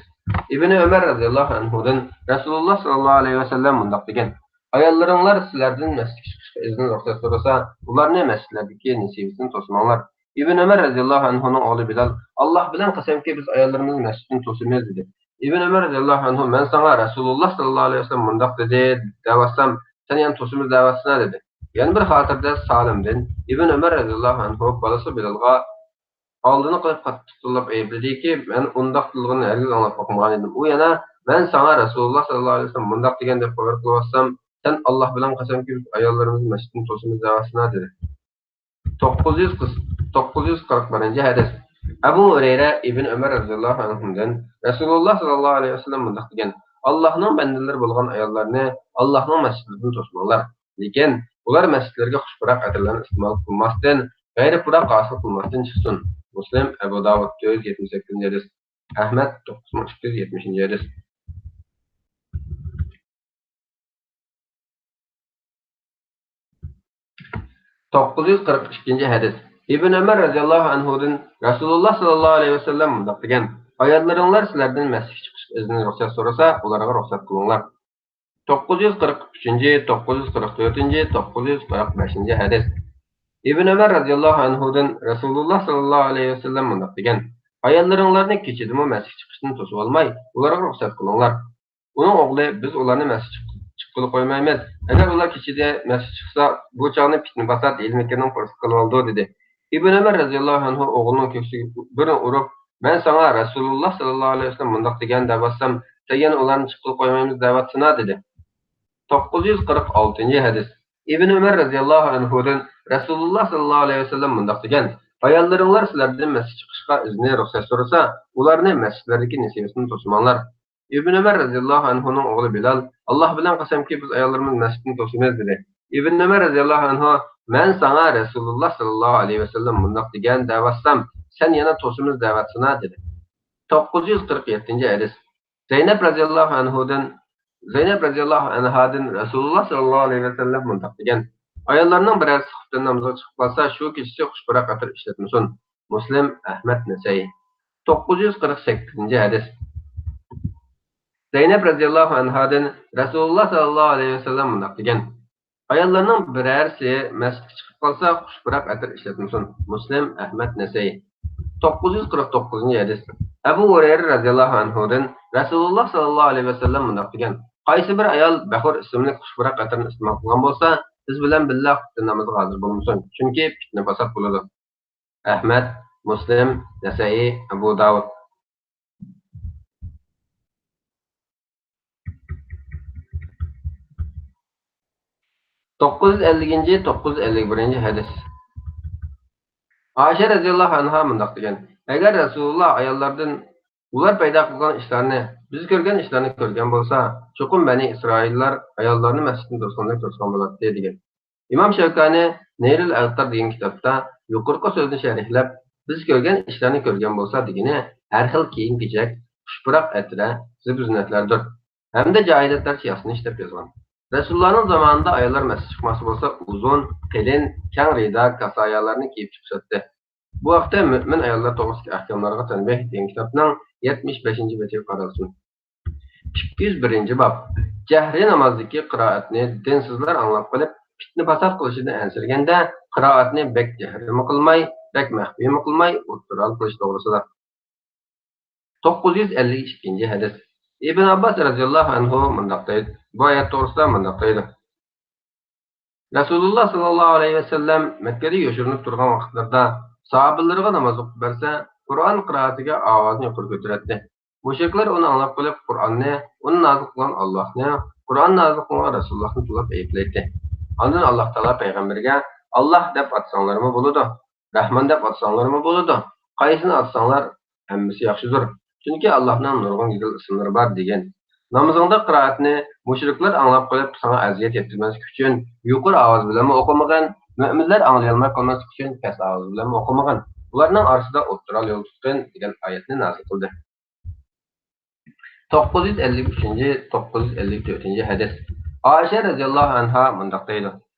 ئىبن ئۆمەر رەزىياللاھۇ ئەنھۇدىن رەسۇلۇللا ساللاللاھۇ ئەلەيھى ۋەسەللەم مۇنداق دېگەن: ئاياللىرىڭلار سىلەردىن مەسچىتكە چىقىشقا ئىزىن، رۇخسەت سورىسا، ئۇلارنى مەسچىتلەردىكى نېسىۋىسىدىن توسماڭلار. ئىبن ئۆمەر رەزىياللاھۇ ئەنھۇنىڭ ئوغلى بىلال: ئاللاھ بىلەن قەسەمكى، بىز ئاياللىرىمىزنى مەسچىتتىن توسىمىز، دېدى. ئىبن ئۆمەر رەزىياللاھۇ ئەنھۇ: مەن ساڭا رەسۇلۇللا ساللاللاھۇ ئەلەيھى ۋەسەللەم مۇنداق دېدى دەۋاتسام، سەن يەنە توسىمىز دەۋاتىسەن، دېدى. يەنە بىر خاتىرىدە سالىمدىن ئىبن ئۆمەر رەزىياللاھۇ ئەنھۇ بالىسى بىلالغا ئالدىنى قىلىپ قاتتىق تىللاپ ئەيىبلىدىكى، مەن ئۇنداق تىللىغىنىنى ھەرگىز ئاڭلاپ باقمىغان ئىدىم. ئۇ يەنە: مەن ساڭا رەسۇلۇللا ساللاللاھۇ ئەلەيھى ۋەسەللەم مۇنداق دېگەن دەپ خەۋەر قىلىۋاتسام، سەن ئاللاھ بىلەن قەسەمكى، بىز ئاياللىرىمىزنى مەسچىتتىن توسىمىز دەۋاتسىنا، دېدى. توققۇز يۈز قىرىق، توققۇز يۈز قىرىق بىرىنچى ھەدىس. ئەبۇ ھۇرەيرە ئىبن ئۆمەر رەزىياللاھۇ ئەنھۇدىن رەسۇلۇللا ساللاللاھۇ ئەلەيھى ۋەسەللەم مۇنداق دېگەن: ئاللاھنىڭ بەندىلىرى بولغان ئاياللارنى ئاللاھنىڭ مەسچىتلىرىدىن توسماڭلار. لېكىن ئۇلار مەسچىتلەرگە خۇش پۇراق ئەتىرلەرنى ئىستېمال قىلماستىن، غەيرىي پۇراق ھاسىل قىلماستىن چىقسۇن. مۇسلىم، ئەبۇ داۋۇد، تۆت يۈز يەتمىش سەككىزىنچى ھەدىس. ئەھمەد، توققۇز مىڭ ئىككى يۈز يەتمىشىنچى ھەدىس. توققۇز يۈز قىرىق ئىككىنچى ھەدىس. ئىبن ئۆمەر رەزىياللاھۇ ئەنھۇدىن رەسۇلۇللا ساللاللاھۇ ئەلەيھى ۋەسەللەم مۇنداق دېگەن: ئاياللىرىڭلار سىلەردىن مەسچىتكە چىقىشقا ئىزنىنى، رۇخسەت سورىسا، ئۇلارغا رۇخسەت قىلىڭلار. توققۇز يۈز قىرىق ئۈچىنچى، توققۇز يۈز قىرىق تۆتىنچى، توققۇز يۈز قىرىق بەشىنچى ھەدىس. ئىبن ئۆمەر رەزىياللاھۇ ئەنھۇدىن رەسۇلۇللا ساللاللاھۇ ئەلەيھى ۋەسەللەم مۇنداق دېگەن: ئاياللىرىڭلارنى كېچىدىمۇ مەسچىتكە چىقىشتىن توسۇۋالماي، ئۇلارغا رۇخسەت قىلىڭلار. ئۇنىڭ ئوغلى: بىز ئۇلارنى مەسچىتكە چىققىلى قويمايمىز. ئەگەر ئۇلار كېچىدە مەسچىتكە چىقسا، بۇ چاغنى پىتنە-پاسات، ھىيلە-مىكىرنىڭ پۇرسىتى قىلىۋالىدۇ، دېدى. ئىبن ئۆمەر رەزىياللاھۇ ئەنھۇ ئوغلىنىڭ كۆكسىگە بىرنى ئۇرۇپ: مەن ساڭا رەسۇلۇللا ساللاللاھۇ ئەلەيھى ۋەسەللەم مۇنداق دېگەن دەۋاتسام، سەن يەنە ئۇلارنى چىققىلى قويمايمىز دەۋاتسىنا، دېدى. توققۇز يۈز قىرىق ئالتىنچى ھەدىس. ئىبن ئۆمەر رەزىياللاھۇ ئەنھۇدىن رەسۇلۇللا ساللاللاھۇ ئەلەيھى ۋەسەللەم مۇنداق دېگەن: ئاياللىرىڭلار سىلەردىن مەسچىتكە چىقىشقا ئىزنى، رۇخسەت سورىسا، ئۇلارنى مەسچىتلەردىكى نېسىۋىسىدىن توسماڭلار. ئىبن ئۆمەر رەزىياللاھۇ ئەنھۇنىڭ ئوغلى بىلال: ئاللاھ بىلەن قەسەمكى، بىز ئاياللىرىمىزنى مەسچىتتىن توسىمىز، دېدى. ئىبن ئۆمەر رەزىياللاھۇ ئەنھۇ: مەن ساڭا رەسۇلۇللا ساللاللاھۇ ئەلەيھى ۋەسەللەم مۇنداق دېگەن دەۋاتسام، سەن يەنە توسىمىز دەۋاتسىنا، دېدى. توققۇز يۈز قىرىق يەتتىنچى ھەدىس. زەينەپ رەزىياللاھۇ ئەنھۇدىن، زەينەپ رەزىياللاھۇ ئەنھادىن رەسۇلۇللا ساللاللاھۇ ئەلەيھى ۋەسەللەم مۇنداق دېگەن: ئاياللارنىڭ بىرەرسى خۇپتىن نامىزىغا چىقىپ قالسا، شۇ كېچىسى خۇشپۇراق ئەتىر ئىشلەتمىسۇن. مۇسلىم، ئەھمەد، نەسەئىي. توققۇز يۈز قىرىق سەككىزىنچى ھەدىس. زەينەپ رەزىياللاھۇ ئەنھادىن رەسۇلۇللا ساللاللاھۇ ئەلەيھى ۋەسەللەم مۇنداق دېگەن: ئاياللارنىڭ بىرەرسى مەسچىتكە چىقىپ قالسا، خۇشپۇراق ئەتىر ئىشلەتمىسۇن. مۇسلىم، ئەھمەد، نەسەئىي. توققۇز يۈز قىرىق توققۇزىنچى ھەدىس. ئەبۇ ھۇرەيرە رەزىياللاھۇ ئەنھۇدىن رەسۇلۇللا ساللاللاھۇ ئەلەيھى ۋەسەللەم مۇنداق دېگەن: قايسى بىر ئايال بەخۇر ئىسىملىك خۇشپۇراق ئەتىرنى ئىستېمال قىلغان بولسا، بىز بىلەن بىللە خۇپتىن نامىزىغا ھازىر بولمىسۇن، چۈنكى پىتنە-پاسات بولىدۇ. ئەھمەد، مۇسلىم، نەسەئىي، ئەبۇ داۋۇد. توققۇز يۈز ئەللىكىنچى، توققۇز يۈز ئەللىك بىرىنچى ھەدىس. ئائىشە رەزىياللاھۇ ئەنھا مۇنداق دېگەن: ئەگەر رەسۇلۇللا ئاياللاردىن ئۇلار پەيدا قىلغان ئىشلارنى، بىز كۆرگەن ئىشلارنى كۆرگەن بولسا، چوقۇم بەنى ئىسرائىللار ئاياللارنى مەسچىتتىن توسقاندەك توسقان بولاتتى، دېگەن. ئىمام شەۋكانى نەيلۇل ئەۋتار دېگەن كىتابتا يۇقىرىقى سۆزنى شەرھلەپ، بىز كۆرگەن ئىشلارنى كۆرگەن بولسا دېگىنى ھەر خىل كىيىم-كېچەك، خۇشپۇراق ئەترە، زىبۇ-زىننەتلەردۇر. ھەمدە جاھىلىيەتلەرچە ياسىنىش دەپ يازغان. رەسۇلۇللانىڭ زامانىدا ئاياللار مەسچىتكە چىقماقچى بولسا، ئۇزۇن، قېلىن، كەڭ رىدا، كاسايالارنى كىيىپ چىقىشاتتى. بۇ ھەقتە مۆمىن ئاياللار توغرىسىدىكى ئەھكاملارغا تەنبىھ دېگەن كىتابنىڭ يەتمىش بەشىنچى بېتىگە قارالسۇن. ئىككى يۈز بىرىنچى باب. جەھرىي نامازدىكى قىرائەتنى دىنسىزلار ئاڭلاپ قېلىپ، پىتنە-پاسات قىلىشىدىن ئەنسىرىگەندە، قىرائەتنى بەك جەھرىيمۇ قىلماي، بەك مەخپىيمۇ قىلماي، ئوتتۇرا ھال قىلىش توغرىسىدا. توققۇز يۈز ئەللىك ئىككىنچى ھەدىس. ئىبن ئابباس رەزىياللاھۇ ئەنھۇ مۇنداق دەيدۇ، بۇ ئايەت توغرىسىدا مۇنداق دەيدۇ: رەسۇلۇللا ساللاللاھۇ ئەلەيھى ۋەسەللەم مەككىدە يوشۇرۇنۇپ تۇرغان ۋاقىتلىرىدا ساھابىلىرىغا ناماز ئوقۇپ بەرسە، قۇرئان قىرائىتىگە ئاۋازىنى يۇقىرى كۆتۈرەتتى. مۇشرىكلار ئۇنى ئاڭلاپ قېلىپ، قۇرئاننى، ئۇنى نازىل قىلغان ئاللاھنى، قۇرئان نازىل قىلغان رەسۇلۇللاھنى تىللاپ ئەيىبلەيتتى. ئاندىن ئاللاھ تائالا پەيغەمبەرگە: ئاللاھ دەپ ئاتىساڭلارمۇ بولىدۇ، رەھمان دەپ ئاتىساڭلارمۇ بولىدۇ، قايسىنى ئاتىساڭلار ھەممىسى ياخشىدۇر. چۈنكى ئاللاھنىڭ نۇرغۇن گۈزەل ئىسىملىرى بار، دېگەن. نامىزىڭدا قىرائەتنى مۇشرىكلار ئاڭلاپ قېلىپ ساڭا ئەزىيەت يەتكۈزمەسلىك ئۈچۈن يۇقىرى ئاۋاز بىلەنمۇ ئوقۇمىغىن، مۆمىنلەر ئاڭلىيالماي قالماسلىق ئۈچۈن پەس ئاۋاز بىلەنمۇ ئوقۇمىغىن. ئۇلارنىڭ ئارىسىدا ئوتتۇرا يول تۇتقىن، دېگەن ئايەتنى نازىل قىلدى. توققۇز يۈز ئەللىك ئۈچىنچى، توققۇز يۈز ئەللىك تۆتىنچى ھەدىس. ئائىشە رەزىياللاھۇ ئەنھا مۇنداق دەيدۇ: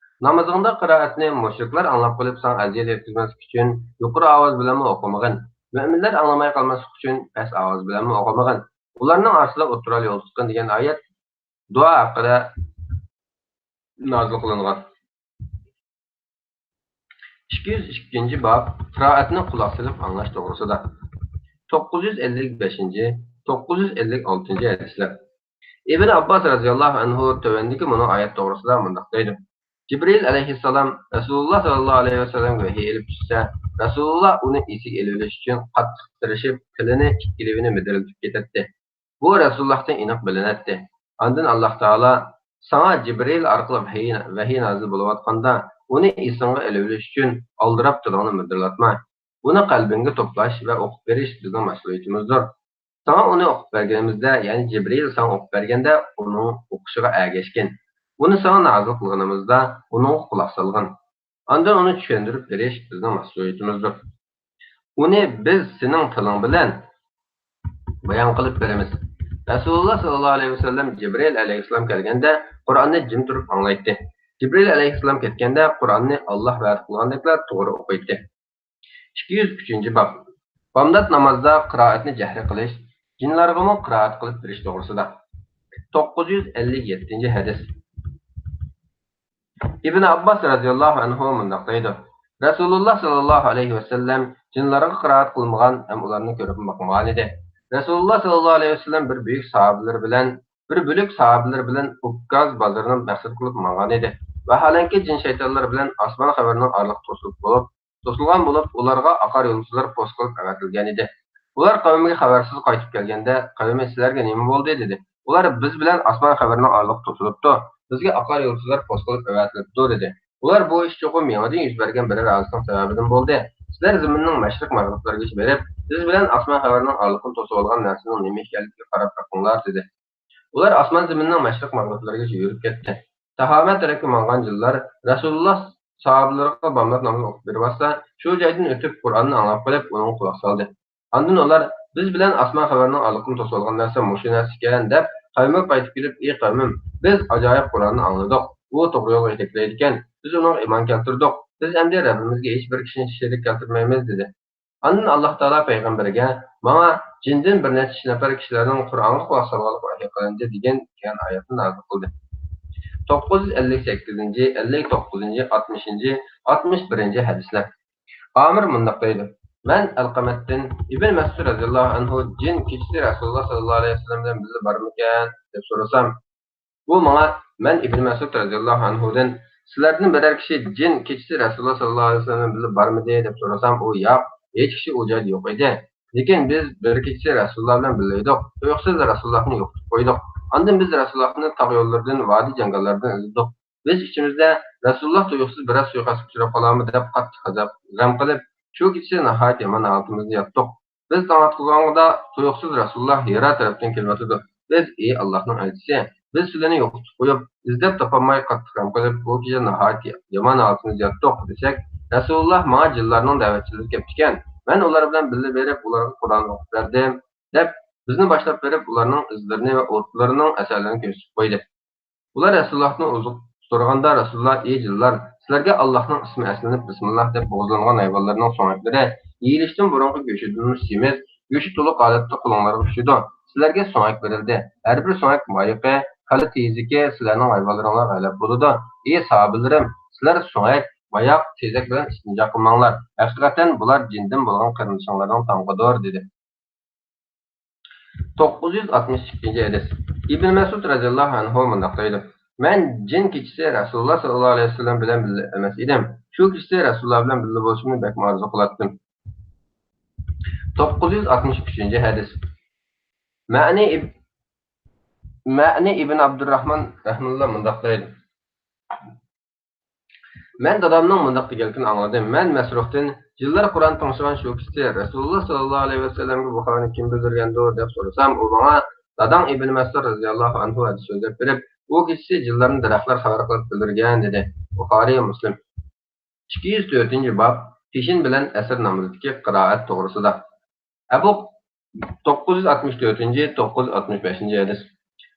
نامىزىڭدا قىرائەتنى مۇشرىكلار ئاڭلاپ قېلىپ ساڭا ئەزىيەت يەتكۈزمەسلىك ئۈچۈن يۇقىرى ئاۋاز بىلەنمۇ ئوقۇمىغىن. مۆمىنلەر ئاڭلىماي قالماسلىق ئۈچۈن پەس ئاۋاز بىلەنمۇ ئوقۇمىغىن. ئۇلارنىڭ ئارىسىدا ئوتتۇرا يول تۇتقىن، دېگەن ئايەت دۇئا ھەققىدە نازىل قىلىنغان. ئىككى يۈز ئىككىنچى باب، قىرائەتنى قۇلاق سېلىپ ئاڭلاش توغرىسىدا. توققۇز يۈز ئەللىك بەشىنچى، توققۇز يۈز ئەللىك ئالتىنچى ھەدىسلەر. ئىبن ئابباس رەزىياللاھۇ ئەنھۇ تۆۋەندىكى مۇنۇ ئايەت توغرىسىدا مۇنداق دەيدۇ: جىبرىل ئەلەيھىسسالام رەسۇلۇللا ساللاللاھۇ ئەلەيھى ۋەسەللەمگە ۋەھىي ئېلىپ چۈشسە، رەسۇلۇللا ئۇنى ئېسىگە ئېلىۋېلىش ئۈچۈن قاتتىق تىرىشىپ، قېلىنى ئىككىلىۋىنى مىدىرلىتىپ كېتەتتى. بۇ رەسۇلۇللاھتىن ئېنىق بىلىنەتتى. ئاندىن ئاللاھ تائالا: ساڭا جىبرىل ئارقىلىق ۋەھىي، ۋەھىي نازىل بولۇۋاتقاندا، ئۇنى ئېسىڭغا ئېلىۋېلىش ئۈچۈن ئالدىراپ تىلىڭنى مىدىرلاتما. ئۇنى قەلبىڭگە توپلاش ۋە ئوقۇپ بېرىش بىزنىڭ مەسئۇلىيىتىمىزدۇر. ساڭا ئۇنى ئوقۇپ بەرگىنىمىزدە، يەنى جىبرىل ساڭا ئوقۇپ بەرگەندە، ئۇنىڭ ئوقۇشىغا ئەگەشكىن. ئۇنى ساڭا نازىل قىلغىنىمىزدا، ئۇنىڭغا قۇلاق سالغىن. ئاندىن ئۇنى چۈشەندۈرۈپ بېرىش بىزنىڭ مەسئۇلىيىتىمىزدۇر. ئۇنى بىز سېنىڭ تىلىڭ بىلەن بايان قىلىپ بېرىمىز. رەسۇلۇللا ساللاللاھۇ ئەلەيھى ۋەسەللەم جىبرىل ئەلەيھىسسالام كەلگەندە، قۇرئاننى جىم تۇرۇپ ئاڭلايتتى. جىبرىل ئەلەيھىسسالام كەتكەندە، قۇرئاننى ئاللاھ ۋەدە قىلغاندەكلا توغرا ئوقۇيتتى. ئىككى يۈز ئۈچىنچى باب. بامدات نامازدا قىرائەتنى جەھرىي قىلىش، جىنلارغىمۇ قىرائەت قىلىپ بېرىش توغرىسىدا. توققۇز يۈز ئەللىك يەتتىنچى ھەدىس. ئىبن ئابباس رەزىياللاھۇ ئەنھۇ مۇنداق دەيدۇ: رەسۇلۇللا ساللاللاھۇ ئەلەيھى ۋەسەللەم جىنلارغا قىرائەت قىلمىغان ھەم ئۇلارنى كۆرۈپمۇ باقمىغان ئىدى. رەسۇلۇللا ساللاللاھۇ ئەلەيھى ۋەسەللەم بىر بۈيۈك ساھابىلىرى بىلەن، بىر بۆلەك ساھابىلىرى بىلەن ئۇككاز بازىرىنى مەقسەت قىلىپ ماڭغان ئىدى. ۋاھالەنكى، جىن شەيتانلار بىلەن ئاسمان خەۋىرىنىڭ ئارىلىقى توسۇلۇپ بولۇپ، توسۇلغان بولۇپ، ئۇلارغا ئاقار يۇلتۇزلار پوست قىلىپ ئەۋەتىلگەن ئىدى. ئۇلار قەۋمىگە خەۋەرسىز قايتىپ كەلگەندە، قەۋمى: سىلەرگە نېمە بولدى؟ دېدى. ئۇلار: بىز بىلەن ئاسمان خەۋىرىنىڭ ئارىلىقى توسۇلۇپتۇ، بىزگە ئاقار يۇلتۇزلار پوست قىلىپ ئەۋەتىلىپتۇ، دېدى. ئۇلار: بۇ ئىش چوقۇم يېڭىدىن يۈز بەرگەن بىرەر ھادىسىنىڭ سەۋەبىدىن بولدى. سىلەر زېمىننىڭ مەشرىق مەغرىبلىرىگىچە بېرىپ، بىز بىلەن ئاسمان خەۋىرىنىڭ ئارىلىقىنى توسۇۋالغان نەرسىنىڭ نېمە ئىكەنلىكىگە قاراپ بېقىڭلار، دېدى. ئۇلار ئاسمان زېمىننىڭ مەشرىق مەغرىبلىرىگىچە يۈرۈپ كەتتى. تاھامە تەرەپكە ماڭغان جىنلار رەسۇلۇللا ساھابىلىرىغا بامدات نامىزىنى ئوقۇپ بېرىۋاتسا، شۇ جايدىن ئۆتۈپ قۇرئاننى ئاڭلاپ قېلىپ، ئۇنىڭغا قۇلاق سالدى. ئاندىن ئۇلار: بىز بىلەن ئاسمان خەۋەرنىڭ ئارىلىقىنى توسۇۋالغان نەرسە مۇشۇ نەرسە ئىكەن» دەپ، قەۋمى قايتىپ كېلىپ: «ئى قەۋمىم، بىز ئاجايىپ قۇرئاننى ئاڭلىدۇق. ئۇ توغرا يولغا يېتەكلەيدىكەن. بىز ئۇنىڭغا ئىمان كەلتۈردۇق. بىز ئەمدى رەببىمىزگە ھېچ بىر كىشىنى شېرىك كەلتۈرمەيمىز» دېدى. ئاندىن ئاللاھ تائالا پەيغەمبەرگە: «ماڭا جىندىن بىر نەچچە نەپەر كىشىلەرنىڭ قۇرئانغا قۇلاق سالغانلىقى ۋەھىي قىلىندى» دېگەن، دېگەن ئايەتنى نازىل قىلدى. توققۇز يۈز ئەللىك سەككىزىنچى، ئەللىك توققۇزىنچى، ئاتمىشىنچى، ئاتمىش بىرىنچى ھەدىسلەر. ئامىر مۇنداق دەيدۇ: مەن ئەلقەمەتتىن ئىبن مەسئۇد رەزىياللاھۇ ئەنھۇ جىن كېچىسى رەسۇلۇللاھ ساللاللاھۇ ئەلەيھى ۋەسەللەم بىلەن بىللە بارمىكەن دەپ سورىسام، ئۇ ماڭا، مەن ئىبن مەسئۇد رەزىياللاھۇ ئەنھۇدىن، سىلەردىن بىرەر كىشى جىن كېچىسى رەسۇلۇللاھ ساللاللاھۇ ئەلەيھى ۋەسەللەم بىلەن بىللە بارمىدى دەپ سورىسام، ئۇ ياق، ھېچ كىشى ئۇ جايدا يوق ئىدى. لېكىن بىز بىر كېچىسى رەسۇلۇللاھ بىلەن بىللە ئىدۇق. تۇيۇقسىز رەسۇلۇللاھنى يوقىتىپ قويدۇق. ئاندىن بىز رەسۇلۇللاھنى تاغ يوللىرىدىن، ۋادى جاڭگاللىرىدىن ئىزدىدۇق. بىز ئىچىمىزدە رەسۇلۇللاھ تۇيۇقسىز بىرەر سۇيىقەستكە ئۇچراپ قالارمۇ دەپ قاتتىق غەزەپ، غەم قىلىپ، شۇ كېچىسى ناھايىتى يامان ھالىتىمىزدە ياتتۇق. بىز تاڭ ئاتقۇزغاندا تۇيۇقسىز رەسۇلۇللاھ ھىرا تەرەپتىن كېلىۋاتىدۇ. بىز: «ئى ئاللاھنىڭ ئەلچىسى، بىز سىلىنى يوقىتىپ قويۇپ، ئىزدەپ تاپالماي قاتتىق غەم قىلىپ، بۇ كېچە ناھايىتى يامان ھالىتىمىزدە ياتتۇق» دېسەك، رەسۇلۇللاھ: «ماڭا جىنلارنىڭ دەۋەتچىلىرى كەپتىكەن، مەن ئۇلار بىلەن بىللە بېرىپ، ئۇلارغا قۇرئان ئوقۇپ بەردىم» دەپ، بىزنى باشلاپ بېرىپ، ئۇلارنىڭ ئىزلىرىنى ۋە ئوتلىرىنىڭ ئەسەرلىرىنى كۆرسىتىپ قويدى. ئۇلار رەسۇلۇللاھتىن ئوزۇق سورىغاندا، رەسۇلۇللاھ: «ئى جىنلار، سىلەرگە ئاللاھنىڭ ئىسمى ئەسلىنىپ، بىسمىللاھ دەپ بوغۇزلانغان ھايۋانلارنىڭ سۆڭەكلىرى يېيىلىشتىن بۇرۇنقى گۆشىدىنمۇ سېمىز، گۆشى تولۇق ھالەتتە قولۇڭلارغا چۈشىدۇ. سىلەرگە سۆڭەك بېرىلدى. ھەر بىر سۆڭەك مايىقى، كالا تېزىكى سىلەرنىڭ ھايۋانلىرىڭلارغا غەلىبە بولىدۇ. ئى ساھابىلىرىم، سىلەر سۆڭەك، ماياق، تېزەك بىلەن ئىستىنجا قىلماڭلار. ھەقىقەتەن بۇلار جىندىن بولغان قېرىندىشىڭلارنىڭ تامىقىدۇر» دېدى. توققۇز يۈز ئاتمىش ئىككىنچى ھەدىس. ئىبن مەسئۇد رەزىياللاھۇ ئەنھۇ مۇنداق دەيدۇ: مەن جىن كېچىسى رەسۇلۇللاھ ساللاللاھۇ ئەلەيھى ۋەسەللەم بىلەن بىللە ئەمەس ئىدىم. شۇ كېچىسى رەسۇلۇللاھ بىلەن بىللە بولۇشۇمنى بەكمۇ ئارزۇ قىلاتتىم. توققۇز يۈز ئاتمىش ئۈچىنچى ھەدىس. مەنى ئىب-، مەنى ئىبن ئابدۇرراھمان رەھمەللا مۇنداق دەيدۇ: مەن دادامنىڭ مۇنداق دېگەنلىكىنى ئاڭلىدىم. مەن مەسرۇقتىن، جىنلار قۇرئان تىڭشىغان شۇ كېچىسى رەسۇلۇللاھ ساللاللاھۇ ئەلەيھى ۋەسەللەمگە بۇ خەۋەرنى كىم بىلدۈرگەندۇ؟ دەپ سورىسام، ئۇ ماڭا داداڭ ئىبن مەسئۇد رەزىياللاھۇ ئەنھۇ ھەدىس سۆزلەپ بېرىپ، ئۇ كېچىسى جىنلارنى دەرەخلەر خەۋەر قىلىپ بىلدۈرگەن، دېدى. بۇخارىي، مۇسلىم. ئىككى يۈز تۆتىنچى باب، پېشىن بىلەن ئەسىر نامىزىدىكى قىرائەت توغرىسىدا. ئەبۇ، توققۇز يۈز ئاتمىش تۆتىنچى، توققۇز يۈز ئاتمىش بەشىنچى ھەدىس.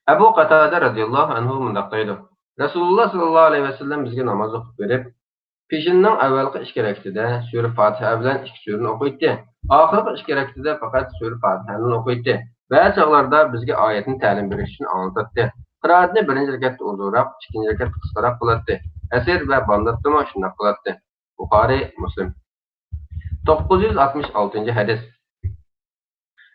ئەبۇ قاتادە رەزىياللاھۇ ئەنھۇ مۇنداق دەيدۇ: رەسۇلۇللاھ ساللاللاھۇ ئەلەيھى ۋەسەللەم بىزگە ناماز ئوقۇپ بېرىپ، پېشىننىڭ ئەۋۋەلقى ئىككى رەكىتىدە سۈرە فاتىھە بىلەن ئىككى سۈرىنى ئوقۇيتتى. ئاخىرقى ئىككى رەكىتىدە پەقەت سۈرە فاتىھەنى ئوقۇيتتى. بەزى چاغلاردا بىزگە ئايەتنى تەلىم بېرىش ئۈچۈن ئاڭلىتاتتى. قىرائەتنى بىرىنچى رەكەتتە ئۇزۇنراق، ئىككىنچى رەكەتتە قىسقىراق قىلاتتى. ئەسىر ۋە بامداتتىمۇ شۇنداق قىلاتتى. بۇخارىي، مۇسلىم. توققۇز يۈز ئاتمىش ئالتىنچى ھەدىس.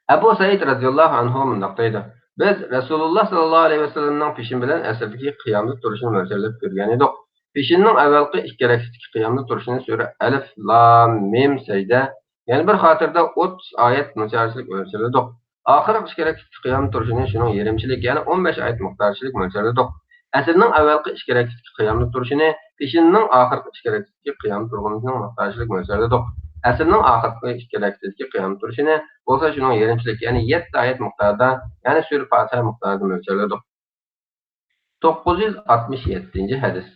ئەبۇ سەئىد رەزىياللاھۇ ئەنھۇ مۇنداق دەيدۇ: بىز رەسۇلۇللاھ ساللاللاھۇ ئەلەيھى ۋەسەللەمنىڭ پېشىن بىلەن ئەسىردىكى قىيامدا تۇرۇشىنى مۆلچەرلەپ كۆرگەن ئىدۇق. پېشىننىڭ ئەۋۋەلقى ئىككى رەكىتىدىكى قىيامدا تۇرۇشىنى سۈرە ئەلىف لام مىم سەجدە، يەنە بىر خاتىرىدە ئوتتۇز ئايەت مىقدارچىلىك مۆلچەرلىدۇق. ئاخىرقى ئىككى رەكەتتىكى قىيام تۇرۇشىنى شۇنىڭ يېرىمچىلىك، يەنى ئون بەش ئايەت مىقدارچىلىك مۆلچەرلىدۇق. ئەسىرنىڭ ئەۋۋەلقى ئىككى رەكەتتىكى قىيامدا تۇرۇشىنى پېشىننىڭ ئاخىرقى ئىككى رەكەتتىكى قىيام تۇرغىنىنىڭ مىقدارچىلىك مۆلچەرلىدۇق. ئەسىرنىڭ ئاخىرقى ئىككى رەكەتتىكى قىيام تۇرۇشىنى بولسا شۇنىڭ يېرىمچىلىك، يەنى يەتتە ئايەت مىقدارىدا، يەنى سۈرە فاتىھە مىقدارىدا مۆلچەرلىدۇق. توققۇز يۈز ئاتمىش يەتتىنچى ھەدىس.